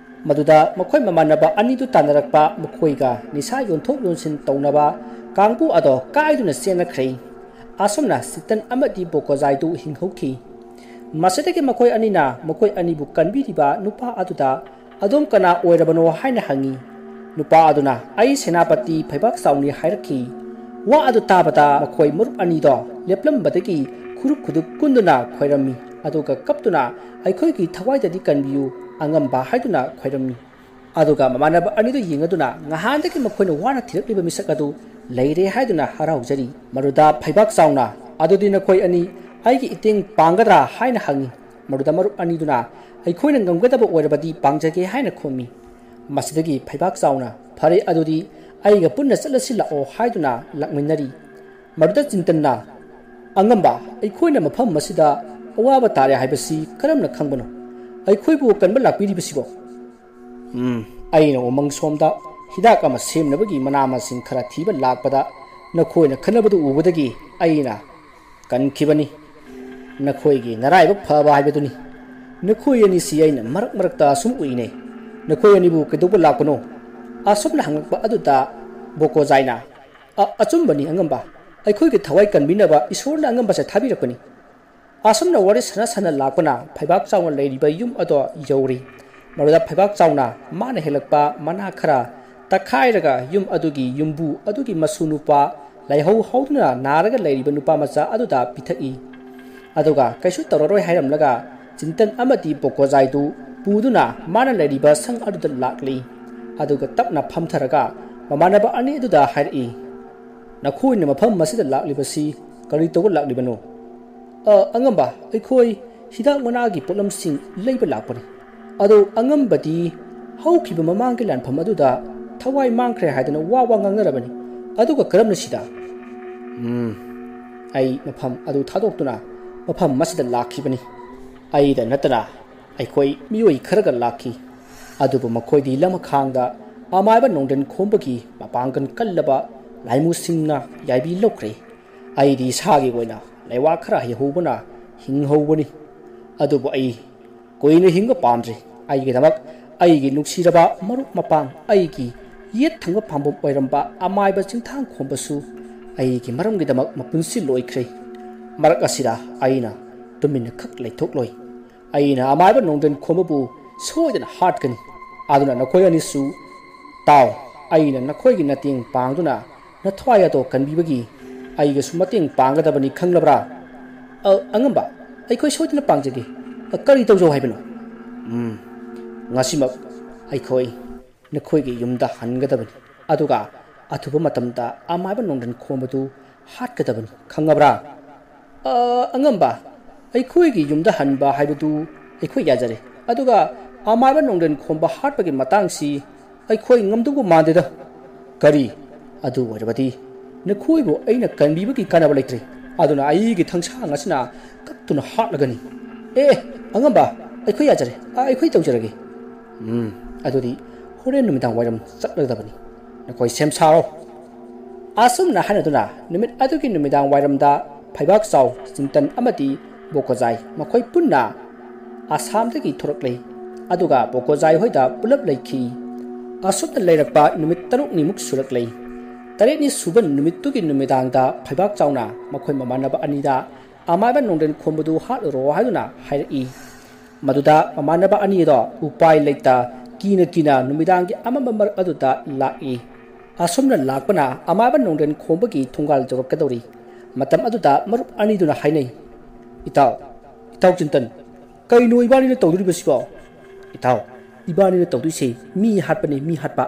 ꯃꯗꯨꯗ ꯃꯈꯣꯏ ꯃꯃꯥꯟꯅꯕ ꯑꯅꯤꯗꯨ ꯇꯥꯟꯅꯔꯛꯄ, ꯃꯈꯣꯏꯒ ꯅꯤꯁꯥ ꯌꯣꯟꯊꯣꯛ ꯌꯣꯟꯁꯤꯟ ꯇꯧꯅꯕ ꯀꯥꯡꯕꯨ ꯑꯗꯣ ꯀꯥꯏꯗꯨꯅ ꯆꯦꯟꯅꯈ꯭ꯔꯦ꯫ ꯑꯁꯨꯝꯅ ꯆꯤꯇꯟ ꯑꯃꯗꯤ ꯕꯣꯀꯣꯖꯥꯏꯗꯨ ꯍꯤꯡꯍꯧꯈꯤ꯫ ꯃꯁꯤꯗꯒꯤ ꯃꯈꯣꯏ ꯑꯅꯤꯅ ꯃꯈꯣꯏ ꯑꯅꯤꯕꯨ ꯀꯟꯕꯤꯔꯤꯕ ꯅꯨꯄꯥ ꯑꯗꯨꯗ, "ꯑꯗꯣꯝ ꯀꯅꯥ ꯑꯣꯏꯔꯕꯅꯣ?" ꯍꯥꯏꯅ ꯍꯪꯉꯤ꯫ ꯅꯨꯄꯥ ꯑꯗꯨꯅ, "ꯑꯩ ꯁꯦꯅꯥꯄꯇꯤ ꯐꯩꯕꯥꯛ ꯆꯥꯎꯅꯤ" ꯍꯥꯏꯔꯛꯈꯤ꯫ ꯋꯥ ꯑꯗꯨ ꯇꯥꯕꯗ ꯃꯈꯣꯏ ꯃꯔꯨꯞ ꯑꯅꯤꯗꯣ ꯂꯦꯞꯂꯝꯕꯗꯒꯤ ꯈꯨꯔꯨꯞ ꯈꯨꯗꯨꯞ ꯀꯨꯟꯗꯨꯅ ꯈꯣꯏꯔꯝꯃꯤ, ꯑꯗꯨꯒ ꯀꯞꯇꯨꯅ, "ꯑꯩꯈꯣꯏꯒꯤ ꯊꯋꯥꯏꯗꯗꯤ ꯀꯟꯕꯤꯌꯨ, ꯑꯉꯝꯕ" ꯍꯥꯏꯗꯨꯅ ꯈꯣꯏꯔꯝꯃꯤ꯫ ꯑꯗꯨꯒ ꯃꯃꯥꯟꯅꯕ ꯑꯅꯤꯗꯨ ꯌꯦꯡꯂꯗꯨꯅ ꯉꯍꯥꯟꯗꯒꯤ ꯃꯈꯣꯏꯅ ꯋꯥꯅ ꯊꯤꯔꯛꯂꯤꯕ ꯃꯤꯁꯛ ꯑꯗꯨ ꯂꯩꯔꯦ ꯍꯥꯏꯗꯨꯅ ꯍꯔꯥꯎꯖꯔꯤ꯫ ꯃꯗꯨꯗ ꯐꯩꯕꯥꯛ ꯆꯥꯎꯅ, "ꯑꯗꯨꯗꯤ ꯅꯈꯣꯏ ꯑꯅꯤ ꯑꯩꯒꯤ ꯏꯇꯦꯡ ꯄꯥꯡꯒꯗ꯭ꯔꯥ?" ꯍꯥꯏꯅ ꯍꯪꯉꯤ꯫ ꯃꯗꯨꯗ ꯃꯔꯨꯞ ꯑꯅꯤꯗꯨꯅ, "ꯑꯩꯈꯣꯏꯅ ꯉꯝꯒꯗꯕ ꯑꯣꯏꯔꯕꯗꯤ ꯄꯥꯡꯖꯒꯦ" ꯍꯥꯏꯅ ꯈꯨꯝꯃꯤ꯫ ꯃꯁꯤꯗꯒꯤ ꯐꯩꯕꯥꯛ ꯆꯥꯎꯅ, "ꯐꯔꯦ, ꯑꯗꯨꯗꯤ ꯑꯩꯒ ꯄꯨꯟꯅ ꯆꯠꯂꯁꯤ ꯂꯥꯛꯑꯣ" ꯍꯥꯏꯗꯨꯅ ꯂꯥꯛꯃꯤꯟꯅꯔꯤ꯫ ꯃꯗꯨꯗ ꯆꯤꯟꯇꯟꯅ, "ꯑꯉꯝꯕ, ꯑꯩꯈꯣꯏꯅ ꯃꯐꯝ ꯑꯁꯤꯗ ꯑꯋꯥꯕ ꯇꯥꯔꯦ ꯍꯥꯏꯕꯁꯤ ꯀꯔꯝꯅ ꯈꯪꯕꯅꯣ? ꯑꯩꯈꯣꯏꯕꯨ ꯀꯟꯕ ꯂꯥꯛꯄꯤꯔꯤꯕꯁꯤꯕꯣ?" "ꯎꯝ, ꯑꯩꯅ ꯎꯃꯪ ꯁꯣꯝꯗ ꯍꯤꯗꯥꯛ ꯑꯃ ꯁꯦꯝꯅꯕꯒꯤ ꯃꯅꯥ ꯃꯁꯤꯡ ꯈꯔ ꯊꯤꯕ ꯂꯥꯛꯄꯗ ꯅꯈꯣꯏꯅ ꯈꯠꯅꯕꯗꯨ ꯎꯕꯗꯒꯤ ꯑꯩꯅ ꯀꯟꯈꯤꯕꯅꯤ꯫ ꯅꯈꯣꯏꯒꯤ ꯅꯔꯥꯏꯕꯛ ꯐꯕ ꯍꯥꯏꯕꯗꯨꯅꯤ꯫ ꯅꯈꯣꯏ ꯑꯅꯤꯁꯤ ꯑꯩꯅ ꯃꯔꯛ ꯃꯔꯛꯇ ꯑꯁꯨꯝ ꯎꯏꯅꯦ꯫ ꯅꯈꯣꯏ ꯑꯅꯤꯕꯨ ꯀꯩꯗꯧꯕ ꯂꯥꯛꯄꯅꯣ?" ꯑꯁꯨꯝꯅ ꯍꯪꯂꯛꯄ ꯑꯗꯨꯗ ꯕꯣꯀꯣꯖꯥꯏꯅ, "ꯑ-, ꯑꯆꯨꯝꯕꯅꯤ ꯑꯉꯝꯕ꯫ ꯑꯩꯈꯣꯏꯒꯤ ꯊꯋꯥꯏ ꯀꯟꯕꯤꯅꯕ ꯏꯁꯣꯔꯅ ꯑꯉꯝꯕꯁꯦ ꯊꯥꯕꯤꯔꯛꯄꯅꯤ"꯫ ꯑꯁꯨꯝꯅ ꯋꯥꯔꯤ ꯁꯥꯟꯅ ꯁꯥꯟꯅ ꯂꯥꯛꯄꯅ ꯐꯩꯕꯥꯛ ꯆꯥꯎꯅ ꯂꯩꯔꯤꯕ ꯌꯨꯝ ꯑꯗꯣ ꯌꯧꯔꯤ꯫ ꯃꯗꯨꯗ ꯐꯩꯕꯥꯛ ꯆꯥꯎꯅ ꯃꯥꯅ ꯍꯦꯛꯂꯛꯄ ꯃꯅꯥ ꯈꯔ ꯇꯛꯈꯥꯏꯔꯒ ꯌꯨꯝ ꯑꯗꯨꯒꯤ ꯌꯨꯝꯕꯨ ꯑꯗꯨꯒꯤ ꯃꯁꯨ ꯅꯨꯄꯥ ꯂꯥꯏꯍꯧ ꯍꯧꯗꯨꯅ ꯅꯥꯔꯒ ꯂꯩꯔꯤꯕ ꯅꯨꯄꯥ ꯃꯆꯥ ꯑꯗꯨꯗ ꯄꯤꯊꯛꯏ꯫ ꯑꯗꯨꯒ ꯀꯩꯁꯨ ꯇꯧꯔꯔꯣꯏ ꯍꯥꯏꯔꯝꯂꯒ ꯆꯤꯟꯇꯟ ꯑꯃꯗꯤ ꯕꯣꯀꯣꯖꯥꯏꯗꯨ ꯄꯨꯗꯨꯅ ꯃꯥꯅ ꯂꯩꯔꯤꯕ ꯁꯪ ꯑꯗꯨꯗ ꯂꯥꯛꯂꯤ꯫ ꯑꯗꯨꯒ ꯇꯞꯅ ꯐꯝꯊꯔꯒ ꯃꯃꯥꯟꯅꯕ ꯑꯅꯤ ꯑꯗꯨꯗ ꯍꯥꯏꯔꯛꯏ, "ꯅꯈꯣꯏꯅ ꯃꯐꯝ ꯑꯁꯤꯗ ꯂꯥꯛꯂꯤꯕꯁꯤ ꯀꯔꯤ ꯇꯧꯕ ꯂꯥꯛꯂꯤꯕꯅꯣ?" "ꯑ, ꯑꯉꯝꯕ, ꯑꯩꯈꯣꯏ ꯍꯤꯗꯥꯛ ꯃꯅꯥꯒꯤ ꯄꯣꯠꯂꯝꯁꯤꯡ ꯂꯩꯕ ꯂꯥꯛꯄꯅꯤ꯫ ꯑꯗꯣ ꯑꯉꯝꯕꯗꯤ ꯍꯧꯈꯤꯕ ꯃꯃꯥꯡꯒꯤ ꯂꯥꯟꯐꯝ ꯑꯗꯨꯗ ꯊꯋꯥꯏ ꯃꯥꯡꯈ꯭ꯔꯦ ꯍꯥꯏꯗꯅ ꯋꯥ ꯋꯥ ꯉꯥꯡꯅꯔꯕꯅꯤ꯫ ꯑꯗꯨꯒ ꯀꯔꯝꯅ ꯁꯤꯗ?" "ꯎꯝ, ꯑꯩ ꯃꯐꯝ ꯑꯗꯨ ꯊꯥꯗꯣꯛꯇꯨꯅ ꯃꯐꯝ ꯑꯁꯤꯗ ꯂꯥꯛꯈꯤꯕꯅꯤ꯫ ꯑꯩꯗ ꯅꯠꯇꯅ ꯑꯩꯈꯣꯏ ꯃꯤꯑꯣꯏ ꯈꯔꯒ ꯂꯥꯛꯈꯤ꯫ ꯑꯗꯨꯕꯨ ꯃꯈꯣꯏꯗꯤ ꯂꯃꯈꯥꯡꯗ ꯑꯃꯥꯏꯕ ꯅꯣꯡꯗ꯭ꯔꯦꯟ ꯈꯣꯝꯕꯒꯤ ꯃꯄꯥꯡꯒꯜ ꯀꯜꯂꯕ ꯂꯥꯏꯃꯨꯁꯤꯡꯅ ꯌꯥꯏꯕꯤ ꯂꯧꯈ꯭ꯔꯦ꯫ ꯑꯩꯗꯤ ꯏꯁꯥꯒꯤ ꯑꯣꯏꯅ ꯂꯩꯋꯥ ꯈꯔ ꯍꯩꯍꯧꯕꯅ ꯍꯤꯡꯍꯧꯕꯅꯤ꯫ ꯑꯗꯨꯕꯨ ꯑꯩ ꯀꯨꯏꯅ ꯍꯤꯡꯕ ꯄꯥꯝꯗ꯭ꯔꯤ꯫ ꯑꯩꯒꯤꯗꯃꯛ ꯑꯩꯒꯤ ꯅꯨꯡꯁꯤꯔꯕ ꯃꯔꯨꯞ ꯃꯄꯥꯡ, ꯑꯩꯒꯤ ꯌꯦꯠ ꯊꯪꯕ ꯄꯥꯝꯕꯣꯝ ꯑꯣꯏꯔꯝꯕ ꯑꯃꯥꯏꯕ ꯆꯤꯡꯊꯥꯡ ꯈꯣꯝꯕꯁꯨ ꯑꯩꯒꯤ ꯃꯔꯝꯒꯤꯗꯃꯛ ꯃꯄꯨꯟꯁꯤ ꯂꯣꯏꯈ꯭ꯔꯦ꯫ ꯃꯔꯛ ꯑꯁꯤꯗ ꯑꯩꯅ ꯇꯨꯃꯤꯟꯅ ꯈꯛ ꯂꯩꯊꯣꯛꯂꯣꯏ꯫ ꯑꯩꯅ ꯑꯃꯥꯏꯕ ꯅꯣꯡꯗ꯭ꯔꯦꯟ ꯈꯣꯝꯕꯕꯨ ꯁꯣꯏꯗꯅ ꯍꯥꯠꯀꯅꯤ꯫ ꯑꯗꯨꯅ ꯅꯈꯣꯏ ꯑꯅꯤꯁꯨ ꯇꯥꯎ, ꯑꯩꯅ ꯅꯈꯣꯏꯒꯤ ꯃꯇꯦꯡ ꯄꯥꯡꯗꯨꯅ ꯅꯊ꯭ꯋꯥꯏ ꯑꯗꯣ ꯀꯟꯕꯤꯕꯒꯤ ꯑꯩꯒꯁꯨ ꯃꯇꯦꯡ ꯄꯥꯡꯒꯗꯕꯅꯤ, ꯈꯪꯂꯕ꯭ꯔꯥ? ꯑ, ꯑꯉꯝꯕ, ꯑꯩꯈꯣꯏ ꯁꯣꯏꯗꯅ ꯄꯥꯡꯖꯒꯦ꯫ ꯑ, ꯀꯔꯤ ꯇꯧꯖꯧ ꯍꯥꯏꯕꯅꯣ? ꯎꯝ, ꯉꯁꯤꯃꯛ ꯑꯩꯈꯣꯏ ꯅꯈꯣꯏꯒꯤ ꯌꯨꯝꯗ ꯍꯟꯒꯗꯕꯅꯤ, ꯑꯗꯨꯒ ꯑꯊꯨꯕ ꯃꯇꯝꯗ ꯑꯃꯥꯏꯕ ꯅꯣꯡꯗ꯭ꯔꯦꯟ ꯈꯣꯝꯕꯗꯨ ꯍꯥꯠꯀꯗꯕꯅꯤ, ꯈꯪꯉꯕ꯭ꯔꯥ? "ꯑ, ꯑꯉꯝꯕ, ꯑꯩꯈꯣꯏꯒꯤ ꯌꯨꯝꯗ ꯍꯟꯕ ꯍꯥꯏꯕꯗꯨ ꯑꯩꯈꯣꯏ ꯌꯥꯖꯔꯦ, ꯑꯗꯨꯒ ꯑꯃꯥꯏꯕ ꯅꯣꯡꯗ꯭ꯔꯦꯟ ꯈꯣꯝꯕ ꯍꯥꯠꯄꯒꯤ ꯃꯇꯥꯡꯁꯤ ꯑꯩꯈꯣꯏ ꯉꯝꯗꯧꯕ ꯃꯥꯟꯗꯦꯗ꯫" "ꯀꯔꯤ? ꯑꯗꯨ ꯑꯣꯏꯔꯕꯗꯤ ꯅꯈꯣꯏꯕꯨ ꯑꯩꯅ ꯀꯟꯕꯤꯕꯒꯤ ꯀꯥꯟꯅꯕ ꯂꯩꯇ꯭ꯔꯦ, ꯑꯗꯨꯅ ꯑꯩꯒꯤ ꯊꯥꯡꯁꯥꯡ ꯑꯁꯤꯅ ꯀꯛꯇꯨꯅ ꯍꯥꯠꯂꯒꯅꯤ꯫" "ꯑꯦ, ꯑꯦ, ꯑꯉꯝꯕ, ꯑꯩꯈꯣꯏ ꯌꯥꯖꯔꯦ, ꯑ, ꯑꯩꯈꯣꯏ ꯇꯧꯖꯔꯒꯦ꯫" "ꯎꯝ, ꯑꯗꯨꯗꯤ ꯍꯣꯔꯦꯟ ꯅꯨꯃꯤꯗꯥꯡ ꯋꯥꯏꯔꯝ ꯆꯠꯂꯗꯕꯅꯤ, ꯅꯈꯣꯏ ꯁꯦꯝ ꯁꯥꯔꯣ꯫" ꯑꯁꯨꯝꯅ ꯍꯥꯏꯅꯗꯨꯅ ꯅꯨꯃꯤꯠ ꯑꯗꯨꯒꯤ ꯅꯨꯃꯤꯗꯥꯡ ꯋꯥꯏꯔꯝꯗ ꯐꯩꯕꯥꯛ ꯆꯥꯎ, ꯆꯤꯟꯇꯟ ꯑꯃꯗꯤ ꯕꯣꯀꯣꯖꯥꯏ ꯃꯈꯣꯏ ꯄꯨꯟꯅ ꯑꯁꯥꯝꯗꯒꯤ ꯊꯣꯔꯛꯂꯦ꯫ ꯑꯗꯨꯒ ꯕꯣꯀꯣꯖꯥꯏ ꯍꯣꯏꯗ ꯄꯨꯂꯞ ꯂꯩꯈꯤ꯫ ꯑꯁꯨꯝꯅ ꯂꯩꯔꯛꯄ ꯅꯨꯃꯤꯠ ꯇꯔꯨꯛꯅꯤꯃꯨꯛ ꯁꯨꯔꯛꯂꯦ꯫ ꯇꯔꯦꯠꯅꯤ ꯁꯨꯕ ꯅꯨꯃꯤꯠꯇꯨꯒꯤ ꯅꯨꯃꯤꯗꯥꯡꯗ ꯐꯩꯕꯥꯛ ꯆꯥꯎꯅ ꯃꯈꯣꯏ ꯃꯃꯥꯟꯅꯕ ꯑꯅꯤꯗ ꯑꯃꯥꯏꯕ ꯅꯣꯡꯗ꯭ꯔꯦꯟ ꯈꯣꯝꯕꯗꯨ ꯍꯥꯠꯂꯨꯔꯣ ꯍꯥꯏꯗꯨꯅ ꯍꯥꯏꯔꯛꯏ꯫ ꯃꯗꯨꯗ ꯃꯃꯥꯟꯅꯕ ꯑꯅꯤꯗꯣ ꯎꯄꯥꯏ ꯂꯩꯇ ꯀꯤꯅ ꯀꯤꯅ ꯅꯨꯃꯤꯗꯥꯡꯒꯤ ꯑꯃꯝꯕ ꯃꯔꯛ ꯑꯗꯨꯗ ꯂꯥꯛꯏ꯫ ꯑꯁꯨꯝꯅ ꯂꯥꯛꯄꯅ ꯑꯃꯥꯏꯕ ꯅꯣꯡꯗ꯭ꯔꯦꯟ ꯈꯣꯝꯕꯒꯤ ꯊꯣꯡꯒꯥꯜ ꯌꯧꯔꯛꯀꯗꯧꯔꯤ꯫ ꯃꯇꯝ ꯑꯗꯨꯗ ꯃꯔꯨꯞ ꯑꯅꯤꯗꯨꯅ ꯍꯥꯏꯅꯩ, "ꯏꯇꯥꯎ, ꯏꯇꯥꯎ ꯆꯤꯟꯇꯟ, ꯀꯩꯅꯣ ꯏꯕꯥꯅꯤꯅ ꯇꯧꯗꯣꯔꯤꯕꯁꯤꯕꯣ?" "ꯏꯇꯥꯎ, ꯏꯕꯥꯅꯤꯅ ꯇꯧꯗꯣꯏꯁꯦ ꯃꯤ ꯍꯥꯠꯄꯅꯦ, ꯃꯤ ꯍꯥꯠꯄ꯫"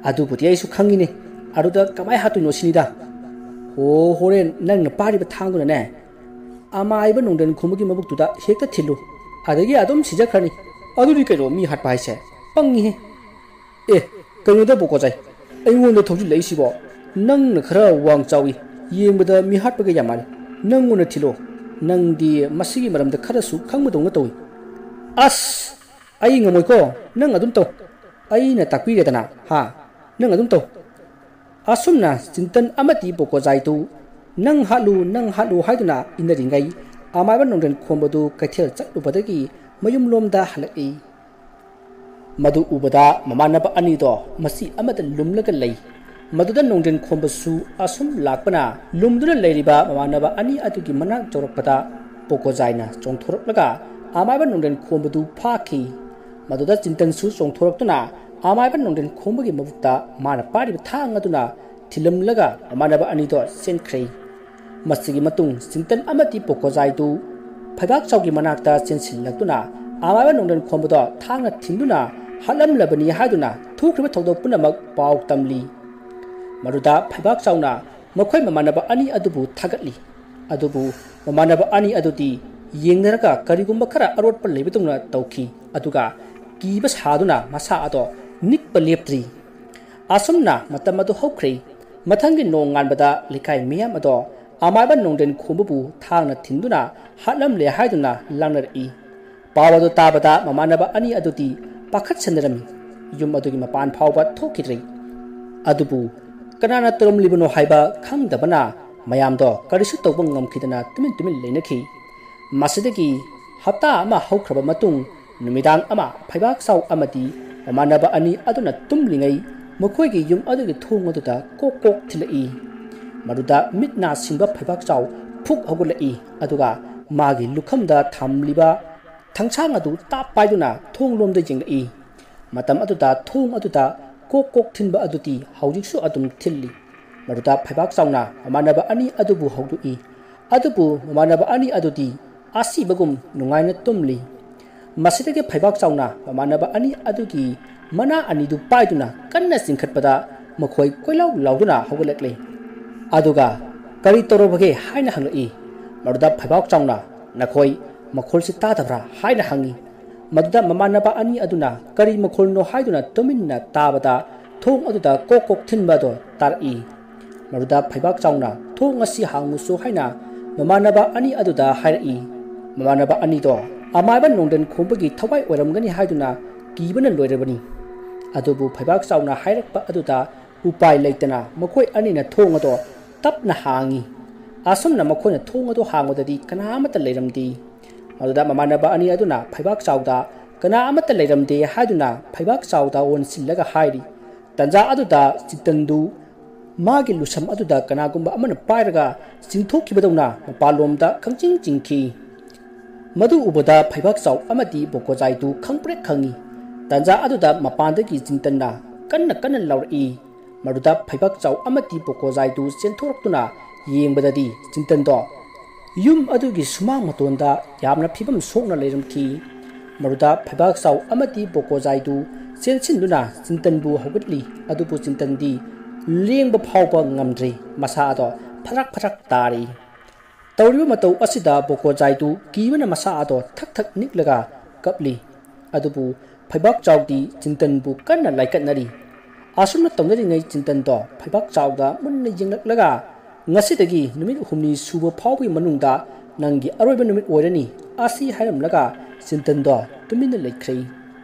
"ꯑꯗꯨꯕꯨꯗꯤ ꯑꯩꯁꯨ ꯈꯪꯉꯤꯅꯦ, ꯑꯗꯨꯗ ꯀꯃꯥꯏ ꯍꯥꯠꯇꯣꯏꯅꯣ ꯁꯤꯅꯤꯗ꯫" "ꯍꯣ, ꯍꯣꯔꯦꯟ ꯅꯪꯅ ꯄꯥꯏꯔꯤꯕ ꯊꯥꯡꯗꯨꯅꯅꯦ ꯑꯃꯥꯏꯕ ꯅꯣꯡꯗ꯭ꯔꯦꯟ ꯈꯣꯝꯕꯒꯤ ꯃꯕꯨꯛꯇꯨꯗ ꯍꯦꯛꯇ ꯊꯤꯜꯂꯨ, ꯑꯗꯒꯤ ꯑꯗꯨꯝ ꯁꯤꯖꯈ꯭ꯔꯅꯤ꯫ ꯑꯗꯨꯗꯤ ꯀꯩꯅꯣ ꯃꯤ ꯍꯥꯠꯄ ꯍꯥꯏꯁꯦ? ꯄꯪꯉꯤꯍꯦ꯫" "ꯑꯦ, ꯀꯩꯅꯣꯗ ꯕꯣꯀꯣꯖꯥꯏ, ꯑꯩꯉꯣꯟꯗ ꯊꯧꯖꯤꯜꯂꯛꯏꯁꯤꯕꯣ? ꯅꯪꯅ ꯈꯔ ꯋꯥꯡ ꯆꯥꯎꯏ, ꯌꯦꯡꯕꯗ ꯃꯤ ꯍꯥꯠꯄꯒ ꯌꯥꯝ ꯃꯥꯜꯂꯤ꯫ ꯅꯪ ꯑꯣꯏꯅ ꯊꯤꯜꯂꯣ, ꯅꯪꯗꯤ ꯃꯁꯤꯒꯤ ꯃꯔꯝꯗ ꯈꯔꯁꯨ ꯈꯪꯕꯗꯧꯅ ꯇꯧꯏ꯫" "ꯑꯁ, ꯑꯩ ꯉꯝꯃꯣꯏꯀꯣ, ꯅꯪ ꯑꯗꯨꯝ ꯇꯧ꯫ ꯑꯩꯅ ꯇꯥꯛꯄꯤꯔꯦꯗꯅ, ꯍꯥ? ꯅꯪ ꯑꯗꯨꯝ ꯇꯧ꯫" ꯑꯁꯨꯝꯅ ꯆꯤꯟꯇꯟ ꯑꯃꯗꯤ ꯕꯣꯀꯣꯖꯥꯏꯗꯨ "ꯅꯪ ꯍꯥꯠꯂꯨ, ꯅꯪ ꯍꯥꯠꯂꯨ" ꯍꯥꯏꯗꯨꯅ ꯏꯟꯅꯔꯤꯉꯩ, ꯑꯃꯥꯏꯕ ꯅꯣꯡꯗ꯭ꯔꯦꯟ ꯈꯣꯝꯕꯗꯨ ꯀꯩꯊꯦꯜ ꯆꯠꯂꯨꯕꯗꯒꯤ ꯃꯌꯨꯝꯂꯣꯝꯗ ꯍꯜꯂꯛꯏ꯫ ꯃꯗꯨ ꯎꯕꯗ ꯃꯃꯥꯟꯅꯕ ꯑꯅꯤꯗꯣ ꯃꯆꯤ ꯑꯃꯗ ꯂꯨꯝꯂꯒ ꯂꯩ꯫ ꯃꯗꯨꯗ ꯅꯣꯡꯗ꯭ꯔꯦꯟ ꯈꯣꯝꯕꯁꯨ ꯑꯁꯨꯝ ꯂꯥꯛꯄꯅ, ꯂꯨꯝꯗꯨꯅ ꯂꯩꯔꯤꯕ ꯃꯃꯥꯟꯅꯕ ꯑꯅꯤ ꯑꯗꯨꯒꯤ ꯃꯅꯥꯛ ꯌꯧꯔꯛꯄꯗ, ꯕꯣꯀꯣꯖꯥꯏꯅ ꯆꯣꯡꯊꯣꯔꯛꯂꯒ ꯑꯃꯥꯏꯕ ꯅꯣꯡꯗ꯭ꯔꯦꯟ ꯈꯣꯝꯕꯗꯨ ꯐꯥꯈꯤ꯫ ꯃꯗꯨꯗ ꯆꯤꯟꯇꯟꯁꯨ ꯆꯣꯡꯊꯣꯔꯛꯇꯨꯅ ꯑꯃꯥꯏꯕ ꯅꯣꯡꯗ꯭ꯔꯦꯟ ꯈꯣꯝꯕꯒꯤ ꯃꯕꯨꯛꯇ ꯃꯥꯅ ꯄꯥꯏꯔꯤꯕ ꯊꯥꯡ ꯑꯗꯨꯅ ꯊꯤꯜꯂꯝꯂꯒ ꯃꯃꯥꯟꯅꯕ ꯑꯅꯤꯗꯣ ꯆꯦꯟꯈ꯭ꯔꯦ꯫ ꯃꯁꯤꯒꯤ ꯃꯇꯨꯡ ꯆꯤꯟꯇꯟ ꯑꯃꯗꯤ ꯕꯣꯀꯣꯖꯥꯏꯗꯨ ꯐꯩꯕꯥꯛ ꯆꯥꯎꯒꯤ ꯃꯅꯥꯛꯇ ꯆꯦꯟꯁꯤꯜꯂꯛꯇꯨꯅ ꯑꯃꯥꯏꯕ ꯅꯣꯡꯗꯦꯟ ꯈꯣꯝꯕꯗꯣ ꯊꯥꯡꯅ ꯊꯤꯟꯗꯨꯅ ꯍꯥꯠꯂꯝꯂꯕꯅꯤ ꯍꯥꯏꯗꯨꯅ ꯊꯣꯛꯈ꯭ꯔꯤꯕ ꯊꯧꯗꯣꯛ ꯄꯨꯝꯅꯃꯛ ꯄꯥꯎ ꯇꯝꯂꯤ꯫ ꯃꯗꯨꯗ ꯐꯩꯕꯥꯛ ꯆꯥꯎꯅ ꯃꯈꯣꯏ ꯃꯃꯥꯟꯅꯕ ꯑꯅꯤ ꯑꯗꯨꯕꯨ ꯊꯥꯒꯠꯂꯤ꯫ ꯑꯗꯨꯕꯨ ꯃꯃꯥꯟꯅꯕ ꯑꯅꯤ ꯑꯗꯨꯗꯤ ꯌꯦꯡꯅꯔꯒ ꯀꯔꯤꯒꯨꯝꯕ ꯈꯔ ꯑꯔꯣꯠꯄ ꯂꯩꯕꯗꯧꯅ ꯇꯧꯈꯤ꯫ ꯑꯗꯨꯒ ꯀꯤꯕ ꯁꯥꯗꯨꯅ ꯃꯁꯥ ꯑꯗꯣ ꯅꯤꯛꯄ ꯂꯦꯞꯇ꯭ꯔꯤ꯫ ꯑꯁꯨꯝꯅ ꯃꯇꯝ ꯑꯗꯨ ꯍꯧꯈ꯭ꯔꯦ꯫ ꯃꯊꯪꯒꯤ ꯅꯣꯡ ꯉꯥꯟꯕꯗ ꯂꯩꯀꯥꯏ ꯃꯤꯌꯥꯝ ꯑꯗꯣ ꯑꯃꯥꯏꯕ ꯅꯣꯡꯗꯦꯟ ꯈꯣꯝꯕꯕꯨ ꯊꯥꯡꯅ ꯊꯤꯟꯗꯨꯅ ꯍꯥꯠꯂꯝꯂꯦ ꯍꯥꯏꯗꯨꯅ ꯂꯥꯡꯅꯔꯛꯏ꯫ ꯄꯥꯎ ꯑꯗꯨ ꯇꯥꯕꯗ ꯃꯃꯥꯟꯅꯕ ꯑꯅꯤ ꯑꯗꯨꯗꯤ ꯄꯥꯈꯠꯁꯟꯅꯔꯝꯃꯤ꯫ ꯌꯨꯝ ꯑꯗꯨꯒꯤ ꯃꯄꯥꯟ ꯐꯥꯎꯕ ꯊꯣꯛꯈꯤꯗ꯭ꯔꯦ꯫ ꯑꯗꯨꯕꯨ ꯀꯅꯥꯅ ꯇꯧꯔꯝꯂꯤꯕꯅꯣ ꯍꯥꯏꯕ ꯈꯪꯗꯕꯅ ꯃꯌꯥꯝꯗꯣ ꯀꯔꯤꯁꯨ ꯇꯧꯕ ꯉꯝꯈꯤꯗꯅ ꯇꯨꯃꯤꯟ ꯇꯨꯃꯤꯟ ꯂꯩꯅꯈꯤ꯫ ꯃꯁꯤꯗꯒꯤ ꯍꯞꯇꯥ ꯑꯃ ꯍꯧꯈ꯭ꯔꯕ ꯃꯇꯨꯡ, ꯅꯨꯃꯤꯗꯥꯡ ꯑꯃ ꯐꯩꯕꯥꯛ ꯆꯥꯎ ꯑꯃꯗꯤ ꯃꯃꯥꯟꯅꯕ ꯑꯅꯤ ꯑꯗꯨꯅ ꯇꯨꯝꯂꯤꯉꯩ ꯃꯈꯣꯏꯒꯤ ꯌꯨꯝ ꯑꯗꯨꯒꯤ ꯊꯣꯡ ꯑꯗꯨꯗ ꯀꯣꯛ ꯀꯣꯛ ꯊꯤꯜꯂꯛꯏ꯫ ꯃꯗꯨꯗ ꯃꯤꯠ ꯅꯥ ꯁꯤꯡꯕ ꯐꯩꯕꯥꯛ ꯆꯥꯎ ꯐꯨꯛ ꯍꯧꯒꯠꯂꯛꯏ꯫ ꯑꯗꯨꯒ ꯃꯥꯒꯤ ꯂꯨꯈꯝꯗ ꯊꯝꯂꯤꯕ ꯊꯥꯡꯁꯥꯡ ꯑꯗꯨ ꯇꯥꯞ ꯄꯥꯏꯗꯨꯅ ꯊꯣꯡ ꯂꯣꯝꯗ ꯌꯦꯡꯂꯛꯏ꯫ ꯃꯇꯝ ꯑꯗꯨꯗ ꯊꯣꯡ ꯑꯗꯨꯗ ꯀꯣꯛ ꯀꯣꯛ ꯊꯤꯟꯕ ꯑꯗꯨꯗꯤ ꯍꯧꯖꯤꯛꯁꯨ ꯑꯗꯨꯝ ꯊꯤꯜꯂꯤ꯫ ꯃꯗꯨꯗ ꯐꯩꯕꯥꯛ ꯆꯥꯎꯅ ꯃꯃꯥꯟꯅꯕ ꯑꯅꯤ ꯑꯗꯨꯕꯨ ꯍꯧꯗꯣꯛꯏ꯫ ꯑꯗꯨꯕꯨ ꯃꯃꯥꯟꯅꯕ ꯑꯅꯤ ꯑꯗꯨꯗꯤ ꯑꯁꯤꯕꯒꯨꯝ ꯅꯨꯡꯉꯥꯏꯅ ꯇꯨꯝꯂꯤ꯫ ꯃꯁꯤꯗꯒꯤ ꯐꯩꯕꯥꯛ ꯆꯥꯎꯅ ꯃꯃꯥꯟꯅꯕ ꯑꯅꯤ ꯑꯗꯨꯒꯤ ꯃꯅꯥ ꯑꯅꯤꯗꯨ ꯄꯥꯏꯗꯨꯅ ꯀꯟꯅ ꯆꯤꯡꯈꯠꯄꯗ ꯃꯈꯣꯏ ꯀꯣꯏꯂꯥꯎ ꯂꯥꯎꯗꯨꯅ ꯍꯧꯒꯠꯂꯛꯂꯦ꯫ ꯑꯗꯨꯒ "ꯀꯔꯤ ꯇꯧꯔꯕꯒꯦ?" ꯍꯥꯏꯅ ꯍꯪꯂꯛꯏ꯫ ꯃꯗꯨꯗ ꯐꯩꯕꯥꯛ ꯆꯥꯎꯅ "ꯅꯈꯣꯏ ꯃꯈꯣꯜꯁꯤ ꯇꯥꯗꯕ꯭ꯔꯥ?" ꯍꯥꯏꯅ ꯍꯪꯉꯤ꯫ ꯃꯗꯨꯗ ꯃꯃꯥꯟꯅꯕ ꯑꯅꯤ ꯑꯗꯨꯅ "ꯀꯔꯤ ꯃꯈꯣꯜꯅꯣ?" ꯍꯥꯏꯗꯨꯅ ꯇꯨꯃꯤꯟꯅ ꯇꯥꯕꯗ ꯊꯣꯡ ꯑꯗꯨꯗ ꯀꯣꯛ ꯀꯣꯛ ꯊꯤꯟꯕ ꯑꯗꯨ ꯇꯥꯔꯛꯏ꯫ ꯃꯗꯨꯗ ꯐꯩꯕꯥꯛ ꯆꯥꯎꯅ "ꯊꯣꯡ ꯑꯁꯤ ꯍꯥꯡꯉꯨꯁꯨ" ꯍꯥꯏꯅ ꯃꯃꯥꯟꯅꯕ ꯑꯅꯤ ꯑꯗꯨꯗ ꯍꯥꯏꯔꯛꯏ꯫ ꯃꯃꯥꯟꯅꯕ ꯑꯅꯤꯗꯣ ꯑꯃꯥꯏꯕ ꯅꯣꯡꯗꯦꯟ ꯈꯣꯝꯕꯒꯤ ꯊꯋꯥꯏ ꯑꯣꯏꯔꯝꯒꯅꯤ ꯍꯥꯏꯗꯨꯅ ꯀꯤꯕꯅ ꯂꯣꯏꯔꯕꯅꯤ꯫ ꯑꯗꯨꯕꯨ ꯐꯩꯕꯥꯛ ꯆꯥꯎꯅ ꯍꯥꯏꯔꯛꯄ ꯑꯗꯨꯗ ꯎꯄꯥꯏ ꯂꯩꯇꯅ ꯃꯈꯣꯏ ꯑꯅꯤꯅ ꯊꯣꯡ ꯑꯗꯣ ꯇꯞꯅ ꯍꯥꯡꯉꯤ꯫ ꯑꯁꯨꯝꯅ ꯃꯈꯣꯏꯅ ꯊꯣꯡ ꯑꯗꯨ ꯍꯥꯡꯕꯗꯗꯤ ꯀꯅꯥ ꯑꯃꯠꯇ ꯂꯩꯔꯝꯗꯦ꯫ ꯃꯗꯨꯗ ꯃꯃꯥꯟꯅꯕ ꯑꯅꯤ ꯑꯗꯨꯅ ꯐꯩꯕꯥꯛ ꯆꯥꯎꯗ "ꯀꯅꯥ ꯑꯃꯠꯇ ꯂꯩꯔꯝꯗꯦ" ꯍꯥꯏꯗꯨꯅ ꯐꯩꯕꯥꯛ ꯆꯥꯎꯗ ꯑꯣꯟꯁꯤꯜꯂꯒ ꯍꯥꯏꯔꯤ꯫ ꯇꯟꯖꯥ ꯑꯗꯨꯗ ꯆꯤꯇꯟꯗꯨ ꯃꯥꯒꯤ ꯂꯨꯁꯝ ꯑꯗꯨꯗ ꯀꯅꯥꯒꯨꯝꯕ ꯑꯃꯅ ꯄꯥꯏꯔꯒ ꯆꯤꯡꯊꯣꯛꯈꯤꯕꯗꯧꯅ ꯃꯄꯥꯟꯂꯣꯝꯗ ꯈꯪꯆꯤꯡ ꯆꯤꯡꯈꯤ꯫ ꯃꯗꯨ ꯎꯕꯗ ꯐꯩꯕꯥꯛ ꯆꯥꯎ ꯑꯃꯗꯤ ꯕꯣꯀꯣꯖꯥꯏꯗꯨ ꯈꯪꯄ꯭ꯔꯦꯛ ꯈꯪꯉꯤ꯫ ꯇꯟꯖꯥ ꯑꯗꯨꯗ ꯃꯄꯥꯟꯗꯒꯤ ꯆꯤꯟꯇꯟꯅ ꯀꯟꯅ ꯀꯟꯅ ꯂꯥꯎꯔꯛꯏ꯫ ꯃꯗꯨꯗ ꯐꯩꯕꯥꯛ ꯆꯥꯎ ꯑꯃꯗꯤ ꯕꯣꯀꯣꯖꯥꯏꯗꯨ ꯆꯦꯟꯊꯣꯔꯛꯇꯨꯅ ꯌꯦꯡꯕꯗꯗꯤ ꯆꯤꯟꯇꯟꯗꯣ ꯌꯨꯝ ꯑꯗꯨꯒꯤ ꯁꯨꯃꯥꯡ ꯃꯇꯣꯟꯗ ꯌꯥꯝꯅ ꯐꯤꯕꯝ ꯁꯣꯛꯅ ꯂꯩꯔꯝꯈꯤ꯫ ꯃꯗꯨꯗ ꯐꯩꯕꯥꯛ ꯆꯥꯎ ꯑꯃꯗꯤ ꯕꯣꯀꯣꯖꯥꯏꯗꯨ ꯆꯦꯟꯁꯤꯟꯗꯨꯅ ꯆꯤꯟꯇꯟꯕꯨ ꯍꯧꯒꯠꯂꯤ꯫ ꯑꯗꯨꯕꯨ ꯆꯤꯟꯇꯟꯗꯤ ꯂꯦꯡꯕ ꯐꯥꯎꯕ ꯉꯝꯗ꯭ꯔꯤ꯫ ꯃꯁꯥ ꯑꯗꯣ ꯐꯔꯛ ꯐꯔꯛ ꯇꯥꯔꯤ꯫ ꯇꯧꯔꯤꯕ ꯃꯇꯧ ꯑꯁꯤꯗ ꯕꯣꯀꯣꯖꯥꯏꯗꯨ ꯀꯤꯕꯅ ꯃꯁꯥ ꯑꯗꯣ ꯊꯛ ꯊꯛ ꯅꯤꯛꯂꯒ ꯀꯞꯂꯤ꯫ ꯑꯗꯨꯕꯨ ꯐꯩꯕꯥꯛ ꯆꯥꯎꯗꯤ ꯆꯤꯟꯇꯟꯕꯨ ꯀꯟꯅ ꯂꯥꯏꯀꯠꯅꯔꯤ꯫ ꯑꯁꯨꯝꯅ ꯇꯧꯅꯔꯤꯉꯩ ꯆꯤꯟꯇꯟꯗꯣ ꯐꯩꯕꯥꯛ ꯆꯥꯎꯗ ꯃꯨꯟꯅ ꯌꯦꯡꯂꯛꯂꯒ, "ꯉꯁꯤꯗꯒꯤ ꯅꯨꯃꯤꯠ ꯍꯨꯝꯅꯤ ꯁꯨꯕ ꯐꯥꯎꯕꯒꯤ ꯃꯅꯨꯡꯗ ꯅꯪꯒꯤ ꯑꯔꯣꯏꯕ ꯅꯨꯃꯤꯠ ꯑꯣꯏꯔꯅꯤ" ꯑꯁꯤ ꯍꯥꯏꯔꯝꯂꯒ ꯆꯤꯟꯇꯟꯗꯣ ꯇꯨꯃꯤꯟꯅ ꯂꯩꯈ꯭ꯔꯦ꯫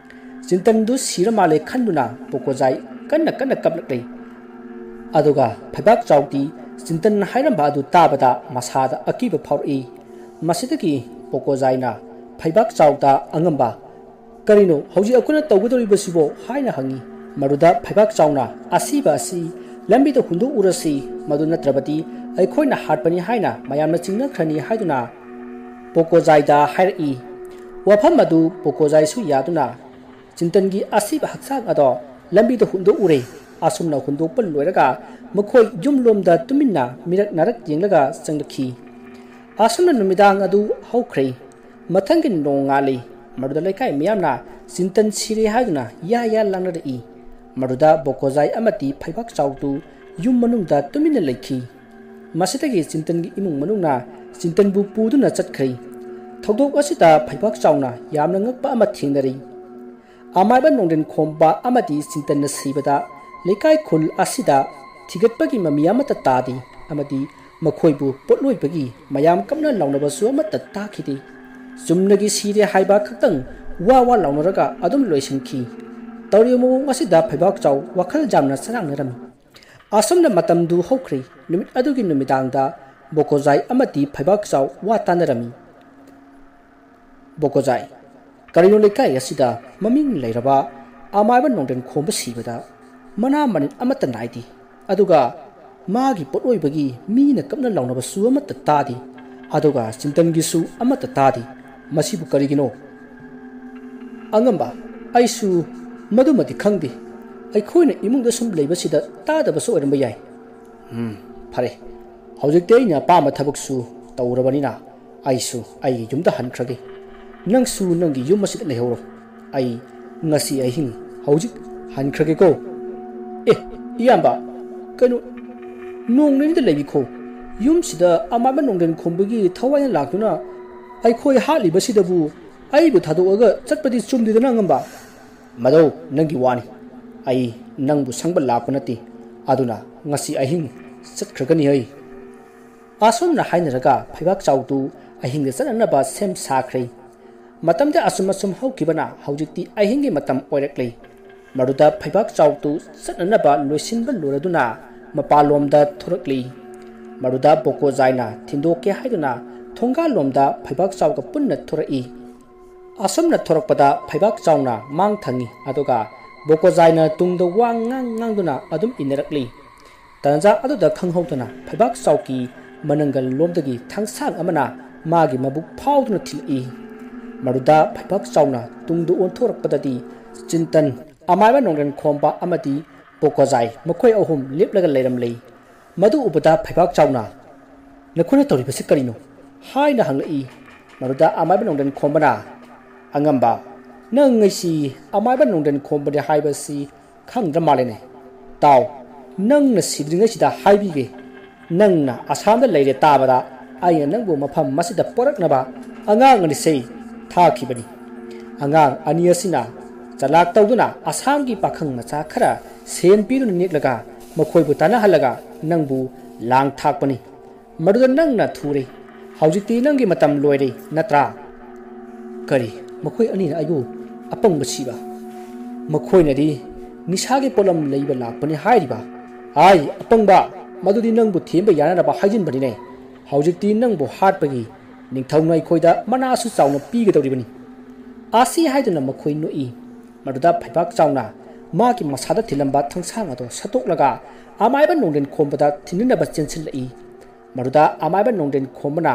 ꯆꯤꯟꯇꯟꯗꯨ ꯁꯤꯔ ꯃꯥꯜꯂꯦ ꯈꯟꯗꯨꯅ ꯕꯣꯀꯣꯖꯥꯏ ꯀꯟꯅ ꯀꯟꯅ ꯀꯞꯂꯛꯂꯦ꯫ ꯑꯗꯨꯒ ꯐꯩꯕꯥꯛ ꯆꯥꯎꯗꯤ ꯆꯤꯟꯇꯟ ꯍꯥꯏꯔꯝꯕ ꯑꯗꯨ ꯇꯥꯕꯗ ꯃꯁꯥꯗ ꯑꯀꯤꯕ ꯐꯥꯎꯔꯛꯏ꯫ ꯃꯁꯤꯗꯒꯤ ꯕꯣꯀꯣꯖꯥꯏꯅ ꯐꯩꯕꯥꯛ ꯆꯥꯎꯗ, "ꯑꯉꯝꯕ, ꯀꯔꯤꯅꯣ ꯍꯧꯖꯤꯛ ꯑꯩꯈꯣꯏꯅ ꯇꯧꯒꯗꯧꯔꯤꯕꯁꯤꯕꯣ?" ꯍꯥꯏꯅ ꯍꯪꯉꯤ꯫ ꯃꯗꯨꯗ ꯐꯩꯕꯥꯛ ꯆꯥꯎꯅ, "ꯑꯁꯤꯕ ꯑꯁꯤ ꯂꯝꯕꯤꯗ ꯍꯨꯟꯗꯣꯛꯎꯔꯁꯤ, ꯃꯗꯨ ꯅꯠꯇ꯭ꯔꯕꯗꯤ ꯑꯩꯈꯣꯏꯅ ꯍꯥꯠꯄꯅꯤ ꯍꯥꯏꯅ ꯃꯌꯥꯝꯅ ꯆꯤꯡꯅꯈ꯭ꯔꯅꯤ" ꯍꯥꯏꯗꯨꯅ ꯕꯣꯀꯣꯖꯥꯏꯗ ꯍꯥꯏꯔꯛꯏ꯫ ꯋꯥꯐꯝ ꯑꯗꯨ ꯕꯣꯀꯣꯖꯥꯏꯁꯨ ꯌꯥꯗꯨꯅ ꯆꯤꯟꯇꯟꯒꯤ ꯑꯁꯤꯕ ꯍꯛꯆꯥꯡ ꯑꯗꯣ ꯂꯝꯕꯤꯗ ꯍꯨꯟꯗꯣꯛꯎꯔꯦ꯫ ꯑꯁꯨꯝꯅ ꯍꯨꯟꯗꯣꯛꯄ ꯂꯣꯏꯔꯒ ꯃꯈꯣꯏ ꯌꯨꯝꯂꯣꯝꯗ ꯇꯨꯃꯤꯟꯅ ꯃꯤꯔꯛ ꯅꯥꯔꯛ ꯌꯦꯡꯂꯒ ꯆꯪꯂꯛꯈꯤ꯫ ꯑꯁꯨꯝꯅ ꯅꯨꯃꯤꯗꯥꯡ ꯑꯗꯨ ꯍꯧꯈ꯭ꯔꯦ꯫ ꯃꯊꯪꯒꯤ ꯅꯣꯡꯉꯥꯜꯂꯤ꯫ ꯃꯗꯨꯗ ꯂꯩꯀꯥꯏ ꯃꯤꯌꯥꯝꯅ ꯆꯤꯟꯇꯟ ꯁꯤꯔꯦ ꯍꯥꯏꯗꯨꯅ ꯌꯥ ꯌꯥ ꯂꯥꯡꯅꯔꯛꯏ꯫ ꯃꯗꯨꯗ ꯕꯣꯀꯣꯖꯥꯏ ꯑꯃꯗꯤ ꯐꯩꯕꯥꯛ ꯆꯥꯎꯗꯨ ꯌꯨꯝ ꯃꯅꯨꯡꯗ ꯇꯨꯃꯤꯟꯅ ꯂꯩꯈꯤ꯫ ꯃꯁꯤꯗꯒꯤ ꯆꯤꯟꯇꯟꯒꯤ ꯏꯃꯨꯡ ꯃꯅꯨꯡꯅ ꯆꯤꯟꯇꯟꯕꯨ ꯄꯨꯗꯨꯅ ꯆꯠꯈ꯭ꯔꯦ꯫ ꯊꯧꯗꯣꯛ ꯑꯁꯤꯗ ꯐꯩꯕꯥꯛ ꯆꯥꯎꯅ ꯌꯥꯝꯅ ꯉꯛꯄ ꯑꯃ ꯊꯦꯡꯅꯔꯤ꯫ ꯑꯃꯥꯏꯕ ꯅꯣꯡꯗ꯭ꯔꯦꯟ ꯈꯣꯝꯕ ꯑꯃꯗꯤ ꯆꯤꯟꯇꯟꯅ ꯁꯤꯕꯗ ꯂꯩꯀꯥꯏ ꯈꯨꯜ ꯑꯁꯤꯗ ꯊꯤꯒꯠꯄꯒꯤ ꯃꯃꯤ ꯑꯃꯠꯇ ꯇꯥꯗꯦ ꯑꯃꯗꯤ ꯃꯈꯣꯏꯕꯨ ꯄꯣꯠꯂꯣꯏꯕꯒꯤ ꯃꯌꯥꯝ ꯀꯞꯅ ꯂꯥꯎꯅꯕꯁꯨ ꯑꯃꯠꯇ ꯇꯥꯈꯤꯗꯦ꯫ ꯆꯨꯝꯅꯒꯤ ꯁꯤꯔꯦ ꯍꯥꯏꯕ ꯈꯛꯇꯪ ꯋꯥ ꯋꯥ ꯂꯥꯎꯅꯔꯒ ꯑꯗꯨꯝ ꯂꯣꯏꯁꯤꯟꯈꯤ꯫ ꯇꯧꯔꯤꯕ ꯃꯑꯣꯡ ꯑꯁꯤꯗ ꯐꯩꯕꯥꯛ ꯆꯥꯎ ꯋꯥꯈꯜ ꯌꯥꯝꯅ ꯆꯔꯥꯡꯅꯔꯝꯃꯤ꯫ ꯑꯁꯨꯝꯅ ꯃꯇꯝꯗꯨ ꯍꯧꯈ꯭ꯔꯦ꯫ ꯅꯨꯃꯤꯠ ꯑꯗꯨꯒꯤ ꯅꯨꯃꯤꯗꯥꯡꯗ ꯕꯣꯀꯣꯖꯥꯏ ꯑꯃꯗꯤ ꯐꯩꯕꯥꯛ ꯆꯥꯎ ꯋꯥ ꯇꯥꯅꯔꯝꯃꯤ꯫ ꯕꯣꯀꯣꯖꯥꯏ, ꯀꯔꯤꯅꯣ ꯂꯩꯀꯥꯏ ꯑꯁꯤꯗ ꯃꯃꯤꯡ ꯂꯩꯔꯕ ꯑꯃꯥꯏꯕ ꯅꯣꯡꯗ꯭ꯔꯦꯟ ꯈꯣꯝꯕ ꯁꯤꯕꯗ ꯃꯅꯥ ꯃꯅꯤꯟ ꯑꯃꯠꯇ ꯅꯥꯏꯗꯦ, ꯑꯗꯨꯒ ꯃꯥꯒꯤ ꯄꯣꯠꯂꯣꯏꯕꯒꯤ ꯃꯤꯅ ꯀꯞꯅ ꯂꯥꯎꯅꯕꯁꯨ ꯑꯃꯠꯇ ꯇꯥꯗꯦ, ꯑꯗꯨꯒ ꯆꯤꯟꯇꯟꯒꯤꯁꯨ ꯑꯃꯠꯇ ꯇꯥꯗꯦ꯫ ꯃꯁꯤꯕꯨ ꯀꯔꯤꯒꯤꯅꯣ? ꯑꯉꯝꯕ, ꯑꯩꯁꯨ ꯃꯗꯨꯃꯗꯤ ꯈꯪꯗꯦ꯫ ꯑꯩꯈꯣꯏꯅ ꯏꯃꯨꯡꯗ ꯁꯨꯝ ꯂꯩꯕꯁꯤꯗ ꯇꯥꯗꯕꯁꯨ ꯑꯣꯏꯔꯝꯕ ꯌꯥꯏ꯫ ꯎꯝ, ꯐꯔꯦ꯫ ꯍꯧꯖꯤꯛꯇꯤ ꯑꯩꯅ ꯑꯄꯥꯝꯕ ꯊꯕꯛꯁꯨ ꯇꯧꯔꯕꯅꯤꯅ ꯑꯩꯁꯨ ꯑꯩꯒꯤ ꯌꯨꯝꯗ ꯍꯟꯈ꯭ꯔꯒꯦ꯫ ꯅꯪꯁꯨ ꯅꯪꯒꯤ ꯌꯨꯝ ꯑꯁꯤꯗ ꯂꯩꯍꯧꯔꯣ꯫ ꯑꯩ ꯉꯁꯤ ꯑꯍꯤꯡ ꯍꯧꯖꯤꯛ ꯍꯟꯈ꯭ꯔꯒꯦꯀꯣ꯫ ꯑꯦ, ꯏꯌꯥꯝꯕ, ꯀꯩꯅꯣ, ꯅꯣꯡ ꯅꯤꯅꯤꯗ ꯂꯩꯕꯤꯈꯣ꯫ ꯌꯨꯝꯁꯤꯗ ꯑꯃꯥꯏꯕ ꯅꯣꯡꯗꯦꯟ ꯈꯣꯝꯕꯒꯤ ꯊꯋꯥꯏꯅ ꯂꯥꯛꯇꯨꯅ ꯑꯩꯈꯣꯏ ꯍꯥꯠꯂꯤꯕꯁꯤꯗꯕꯨ ꯑꯩꯕꯨ ꯊꯥꯗꯣꯛꯑꯒ ꯆꯠꯄꯗꯤ ꯆꯨꯝꯗꯦꯗꯅ, ꯑꯉꯝꯕ꯫ ꯃꯗꯧ ꯅꯪꯒꯤ ꯋꯥꯅꯤ꯫ ꯑꯩ ꯅꯪꯕꯨ ꯁꯪꯕ ꯂꯥꯛꯄ ꯅꯠꯇꯦ꯫ ꯑꯗꯨꯅ ꯉꯁꯤ ꯑꯍꯤꯡ ꯆꯠꯈ꯭ꯔꯒꯅꯤ ꯍꯩ꯫ ꯑꯁꯨꯝꯅ ꯍꯥꯏꯅꯔꯒ ꯐꯩꯕꯥꯛ ꯆꯥꯎꯗꯨ ꯑꯍꯤꯡꯗ ꯆꯠꯅꯅꯕ ꯁꯦꯝ ꯁꯥꯈ꯭ꯔꯦ꯫ ꯃꯇꯝꯗꯤ ꯑꯁꯨꯝ ꯑꯁꯨꯝ ꯍꯧꯈꯤꯕꯅ ꯍꯧꯖꯤꯛꯇꯤ ꯑꯍꯤꯡꯒꯤ ꯃꯇꯝ ꯑꯣꯏꯔꯛꯂꯦ꯫ ꯃꯗꯨꯗ ꯐꯩꯕꯥꯛ ꯆꯥꯎꯗꯨ ꯆꯠꯅꯅꯕ ꯂꯣꯏꯁꯤꯟꯕ ꯂꯣꯏꯔꯗꯨꯅ ꯃꯄꯥꯟꯂꯣꯝꯗ ꯊꯣꯔꯛꯂꯤ꯫ ꯃꯗꯨꯗ ꯕꯣꯀꯣꯖꯥꯏꯅ ꯊꯤꯟꯗꯣꯛꯀꯦ ꯍꯥꯏꯗꯨꯅ ꯊꯣꯡꯒꯥꯜꯂꯣꯝꯗ ꯐꯩꯕꯥꯛ ꯆꯥꯎꯒ ꯄꯨꯟꯅ ꯊꯣꯔꯛꯏ꯫ ꯑꯁꯨꯝꯅ ꯊꯣꯔꯛꯄꯗ ꯐꯩꯕꯥꯛ ꯆꯥꯎꯅ ꯃꯥꯡ ꯊꯪꯉꯤ, ꯑꯗꯨꯒ ꯕꯣꯀꯣꯖꯥꯏꯅ ꯇꯨꯡꯗ ꯋꯥ ꯉꯥꯡ ꯉꯥꯡꯗꯨꯅ ꯑꯗꯨꯝ ꯏꯟꯅꯔꯛꯂꯤ꯫ ꯇꯟꯖꯥ ꯑꯗꯨꯗ ꯈꯪꯍꯧꯗꯅ ꯐꯩꯕꯥꯛ ꯆꯥꯎꯒꯤ ꯃꯅꯪꯒꯜ ꯂꯣꯝꯗꯒꯤ ꯊꯥꯡꯁꯥꯡ ꯑꯃꯅ ꯃꯥꯒꯤ ꯃꯕꯨꯛ ꯐꯥꯎꯗꯨꯅ ꯊꯤꯜꯂꯛꯏ꯫ ꯃꯗꯨꯗ ꯐꯩꯕꯥꯛ ꯆꯥꯎꯅ ꯇꯨꯡꯗ ꯑꯣꯟꯊꯣꯔꯛꯄꯗꯗꯤ ꯆꯤꯟꯇꯟ, ꯑꯃꯥꯏꯕ ꯅꯣꯡꯗꯦꯟ ꯈꯣꯝꯕ ꯑꯃꯗꯤ ꯕꯣꯀꯣꯖꯥꯏ ꯃꯈꯣꯏ ꯑꯍꯨꯝ ꯂꯦꯞꯂꯒ ꯂꯩꯔꯝꯂꯦ꯫ ꯃꯗꯨ ꯎꯕꯗ ꯐꯩꯕꯥꯛ ꯆꯥꯎꯅ, "ꯅꯈꯣꯏꯅ ꯇꯧꯔꯤꯕꯁꯤ ꯀꯔꯤꯅꯣ?" ꯍꯥꯏꯅ ꯍꯪꯂꯛꯏ꯫ ꯃꯗꯨꯗ ꯑꯃꯥꯏꯕ ꯅꯣꯡꯗꯦꯟ ꯈꯣꯝꯕꯅ, "ꯑꯉꯝꯕ, ꯅꯪ ꯑꯩꯁꯤ ꯑꯃꯥꯏꯕ ꯅꯣꯡꯗꯦꯟ ꯈꯣꯝꯕꯅꯤ ꯍꯥꯏꯕꯁꯤ ꯈꯪꯗ꯭ꯔ ꯃꯥꯜꯂꯦꯅꯦ꯫ ꯇꯥꯎ, ꯅꯪꯅ ꯁꯤꯗ꯭ꯔꯤꯉꯩꯁꯤꯗ ꯍꯥꯏꯕꯤꯒꯦ꯫ ꯅꯪꯅ ꯑꯁꯥꯝꯗ ꯂꯩꯔꯦ ꯇꯥꯕꯗ ꯑꯩꯅ ꯅꯪꯕꯨ ꯃꯐꯝ ꯑꯁꯤꯗ ꯄꯣꯔꯛꯅꯕ ꯑꯉꯥꯡ ꯑꯅꯤꯁꯦ ꯊꯥꯈꯤꯕꯅꯤ꯫ ꯑꯉꯥꯡ ꯑꯅꯤ ꯑꯁꯤꯅ ꯆꯂꯥꯛ ꯇꯧꯗꯨꯅ ꯑꯁꯥꯝꯒꯤ ꯄꯥꯈꯪ ꯃꯆꯥ ꯈꯔ ꯁꯦꯟ ꯄꯤꯗꯨꯅ ꯅꯦꯛꯂꯒ ꯃꯈꯣꯏꯕꯨ ꯇꯥꯟꯅꯍꯜꯂꯒ ꯅꯪꯕꯨ ꯂꯥꯡ ꯊꯥꯛꯄꯅꯤ꯫ ꯃꯗꯨꯗ ꯅꯪꯅ ꯊꯨꯔꯦ꯫ ꯍꯧꯖꯤꯛꯇꯤ ꯅꯪꯒꯤ ꯃꯇꯝ ꯂꯣꯏꯔꯦ, ꯅꯠꯇ꯭ꯔꯥ?" "ꯀꯔꯤ? ꯃꯈꯣꯏ ꯑꯅꯤꯅ ꯑꯩꯕꯨ ꯑꯄꯪꯕ ꯁꯤꯕ? ꯃꯈꯣꯏꯅꯗꯤ ꯅꯤꯁꯥꯒꯤ ꯄꯣꯠꯂꯝ ꯂꯩꯕ ꯂꯥꯛꯄꯅꯤ ꯍꯥꯏꯔꯤꯕ? ꯑꯥꯏ, ꯑꯄꯪꯕ, ꯃꯗꯨꯗꯤ ꯅꯪꯕꯨ ꯊꯦꯝꯕ ꯌꯥꯅꯅꯕ ꯍꯥꯏꯖꯤꯟꯕꯅꯤꯅꯦ꯫ ꯍꯧꯖꯤꯛꯇꯤ ꯅꯪꯕꯨ ꯍꯥꯠꯄꯒꯤ ꯅꯤꯡꯊꯧꯅ ꯑꯩꯈꯣꯏꯗ ꯃꯅꯥꯁꯨ ꯆꯥꯎꯅ ꯄꯤꯒꯗꯧꯔꯤꯕꯅꯤ꯫" ꯑꯁꯤ ꯍꯥꯏꯗꯨꯅ ꯃꯈꯣꯏ ꯅꯣꯛꯏ꯫ ꯃꯗꯨꯗ ꯐꯩꯕꯥꯛ ꯆꯥꯎꯅ ꯃꯥꯒꯤ ꯃꯁꯥꯗ ꯊꯤꯜꯂꯝꯕ ꯊꯥꯡꯁꯥꯡ ꯑꯗꯣ ꯁꯠꯇꯣꯛꯂꯒ ꯑꯃꯥꯏꯕ ꯅꯣꯡꯗꯦꯟ ꯈꯣꯝꯕꯗ ꯊꯤꯟꯅꯅꯕ ꯆꯦꯟꯁꯤꯜꯂꯛꯏ꯫ ꯃꯗꯨꯗ ꯑꯃꯥꯏꯕ ꯅꯣꯡꯗꯦꯟ ꯈꯣꯝꯕꯅ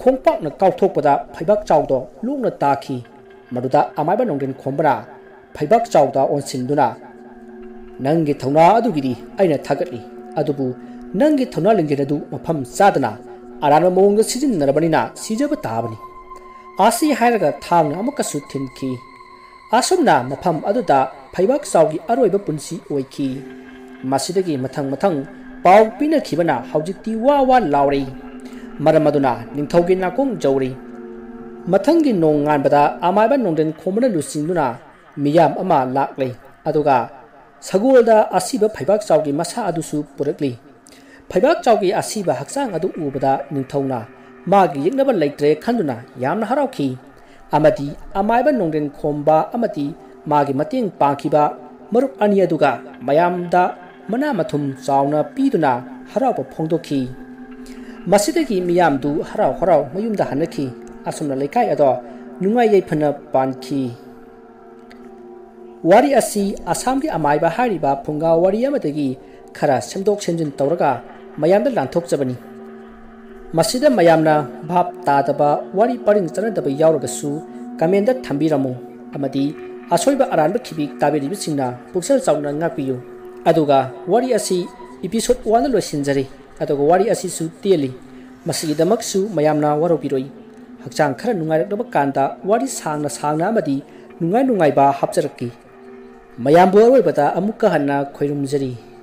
ꯈꯣꯡꯄꯥꯛꯅ ꯀꯥꯎꯊꯣꯛꯄꯗ ꯐꯩꯕꯥꯛ ꯆꯥꯎꯗꯣ ꯂꯣꯛꯅ ꯇꯥꯈꯤ꯫ ꯃꯗꯨꯗ ꯑꯃꯥꯏꯕ ꯅꯣꯡꯗꯦꯟ ꯈꯣꯝꯕꯅ ꯐꯩꯕꯥꯛ ꯆꯥꯎꯗ ꯑꯣꯟꯁꯤꯟꯗꯨꯅ, "ꯅꯪꯒꯤ ꯊꯧꯅꯥ ꯑꯗꯨꯒꯤꯗꯤ ꯑꯩꯅ ꯊꯥꯒꯠꯂꯤ, ꯑꯗꯨꯕꯨ ꯅꯪꯒꯤ ꯊꯧꯅꯥ ꯂꯤꯡꯖꯦꯜ ꯑꯗꯨ ꯃꯐꯝ ꯆꯥꯗꯅ ꯑꯔꯥꯟꯕ ꯃꯑꯣꯡꯗ ꯁꯤꯖꯤꯟꯅꯔꯕꯅꯤꯅ ꯁꯤꯖꯕ ꯇꯥꯕꯅꯤ"꯫ ꯑꯁꯤ ꯍꯥꯏꯔꯒ ꯊꯥꯡꯅ ꯑꯃꯨꯛꯀꯁꯨ ꯊꯤꯟꯈꯤ꯫ ꯑꯁꯨꯝꯅ ꯃꯐꯝ ꯑꯗꯨꯗ ꯐꯩꯕꯥꯛ ꯆꯥꯎꯒꯤ ꯑꯔꯣꯏꯕ ꯄꯨꯟꯁꯤ ꯑꯣꯏꯈꯤ꯫ ꯃꯁꯤꯗꯒꯤ ꯃꯊꯪ ꯃꯊꯪ ꯄꯥꯎ ꯄꯤꯅꯈꯤꯕꯅ ꯍꯧꯖꯤꯛꯇꯤ ꯋꯥ ꯋꯥ ꯂꯥꯎꯔꯤ꯫ ꯃꯔꯝ ꯑꯗꯨꯅ ꯅꯤꯡꯊꯧꯒꯤ ꯅꯥꯀꯣꯡ ꯖꯧꯔꯤ꯫ ꯃꯊꯪꯒꯤ ꯅꯣꯡꯉꯥꯟꯕꯗ ꯑꯃꯥꯏꯕ ꯅꯣꯡꯗ꯭ꯔꯦꯟ ꯈꯣꯝꯕꯅ ꯂꯨꯆꯤꯡꯗꯨꯅ ꯃꯤꯌꯥꯝ ꯑꯃ ꯂꯥꯛꯂꯦ, ꯑꯗꯨꯒ ꯁꯒꯣꯜꯗ ꯑꯁꯤꯕ ꯐꯩꯕꯥꯛ ꯆꯥꯎꯒꯤ ꯃꯁꯥ ꯑꯗꯨꯁꯨ ꯄꯨꯔꯛꯂꯤ꯫ ꯐꯩꯕꯥꯛ ꯆꯥꯎꯒꯤ ꯑꯁꯤꯕ ꯍꯛꯆꯥꯡ ꯑꯗꯨ ꯎꯕꯗ ꯅꯤꯡꯊꯧꯅ ꯃꯥꯒꯤ ꯌꯦꯛꯅꯕ ꯂꯩꯇ꯭ꯔꯦ ꯈꯟꯗꯨꯅ ꯌꯥꯝꯅ ꯍꯔꯥꯎꯈꯤ, ꯑꯃꯗꯤ ꯑꯃꯥꯏꯕ ꯅꯣꯡꯗ꯭ꯔꯦꯟ ꯈꯣꯝꯕ ꯑꯃꯗꯤ ꯃꯥꯒꯤ ꯃꯇꯦꯡ ꯄꯥꯡꯈꯤꯕ ꯃꯔꯨꯞ ꯑꯅꯤ ꯑꯗꯨꯒ ꯃꯌꯥꯝꯗ ꯃꯅꯥ ꯃꯊꯨꯝ ꯆꯥꯎꯅ ꯄꯤꯗꯨꯅ ꯍꯔꯥꯎꯕ ꯐꯣꯡꯗꯣꯛꯈꯤ꯫ ꯃꯁꯤꯗꯒꯤ ꯃꯤꯌꯥꯝꯗꯨ ꯍꯔꯥꯎ ꯍꯔꯥꯎ ꯃꯌꯨꯝꯗ ꯍꯟꯅꯈꯤ꯫ ꯑꯁꯨꯝꯅ ꯂꯩꯀꯥꯏ ꯑꯗꯣ ꯅꯨꯡꯉꯥꯏ ꯌꯥꯏꯐꯅ ꯄꯥꯟꯈꯤ꯫ ꯋꯥꯔꯤ ꯑꯁꯤ ꯑꯁꯥꯝꯒꯤ ꯑꯃꯥꯏꯕ ꯍꯥꯏꯔꯤꯕ ꯐꯨꯡꯒꯥ ꯋꯥꯔꯤ ꯑꯃꯗꯒꯤ ꯈꯔ ꯁꯦꯝꯗꯣꯛ ꯁꯦꯝꯖꯤꯟ ꯇꯧꯔꯒ ꯃꯌꯥꯝꯗ ꯂꯥꯟꯊꯣꯛꯆꯕꯅꯤ꯫ ꯃꯁꯤꯗ ꯃꯌꯥꯝꯅ ꯚꯥꯞ ꯇꯥꯗꯕ, ꯋꯥꯔꯤ ꯄꯔꯤꯡ ꯆꯥꯟꯅꯗꯕ ꯌꯥꯎꯔꯒꯁꯨ ꯀꯃꯦꯟꯗ ꯊꯝꯕꯤꯔꯝꯃꯨ, ꯑꯃꯗꯤ ꯑꯁꯣꯏꯕ ꯑꯔꯥꯟꯕ ꯈꯤꯕꯤ ꯇꯥꯕꯤꯔꯤꯕꯁꯤꯡꯅ ꯄꯨꯛꯆꯦꯜ ꯆꯥꯎꯅ ꯉꯥꯛꯄꯤꯌꯨ꯫ ꯑꯗꯨꯒ ꯋꯥꯔꯤ ꯑꯁꯤ episode one ꯂꯣꯏꯁꯤꯟꯖꯔꯤ꯫ ꯑꯗꯨꯒ ꯋꯥꯔꯤ ꯑꯁꯤꯁꯨ ꯇꯦꯜꯂꯤ꯫ ꯃꯁꯤꯒꯤꯗꯃꯛꯁꯨ ꯃꯌꯥꯝꯅ ꯋꯥꯔꯧꯕꯤꯔꯣꯏ꯫ ꯍꯛꯆꯥꯡ ꯈꯔ ꯅꯨꯡꯉꯥꯏꯔꯛꯂꯕ ꯀꯥꯟꯗ ꯋꯥꯔꯤ ꯁꯥꯡꯅ ꯁꯥꯡꯅ ꯑꯃꯗꯤ ꯅꯨꯡꯉꯥꯏ ꯅꯨꯡꯉꯥꯏꯕ ꯍꯥꯞꯆꯔꯛꯀꯦ꯫ ꯃꯌꯥꯝꯕꯨ ꯑꯔꯣꯏꯕꯗ ꯑꯃꯨꯛꯀ ꯍꯟꯅ ꯈꯣꯏꯔꯨꯝꯖꯔꯤ꯫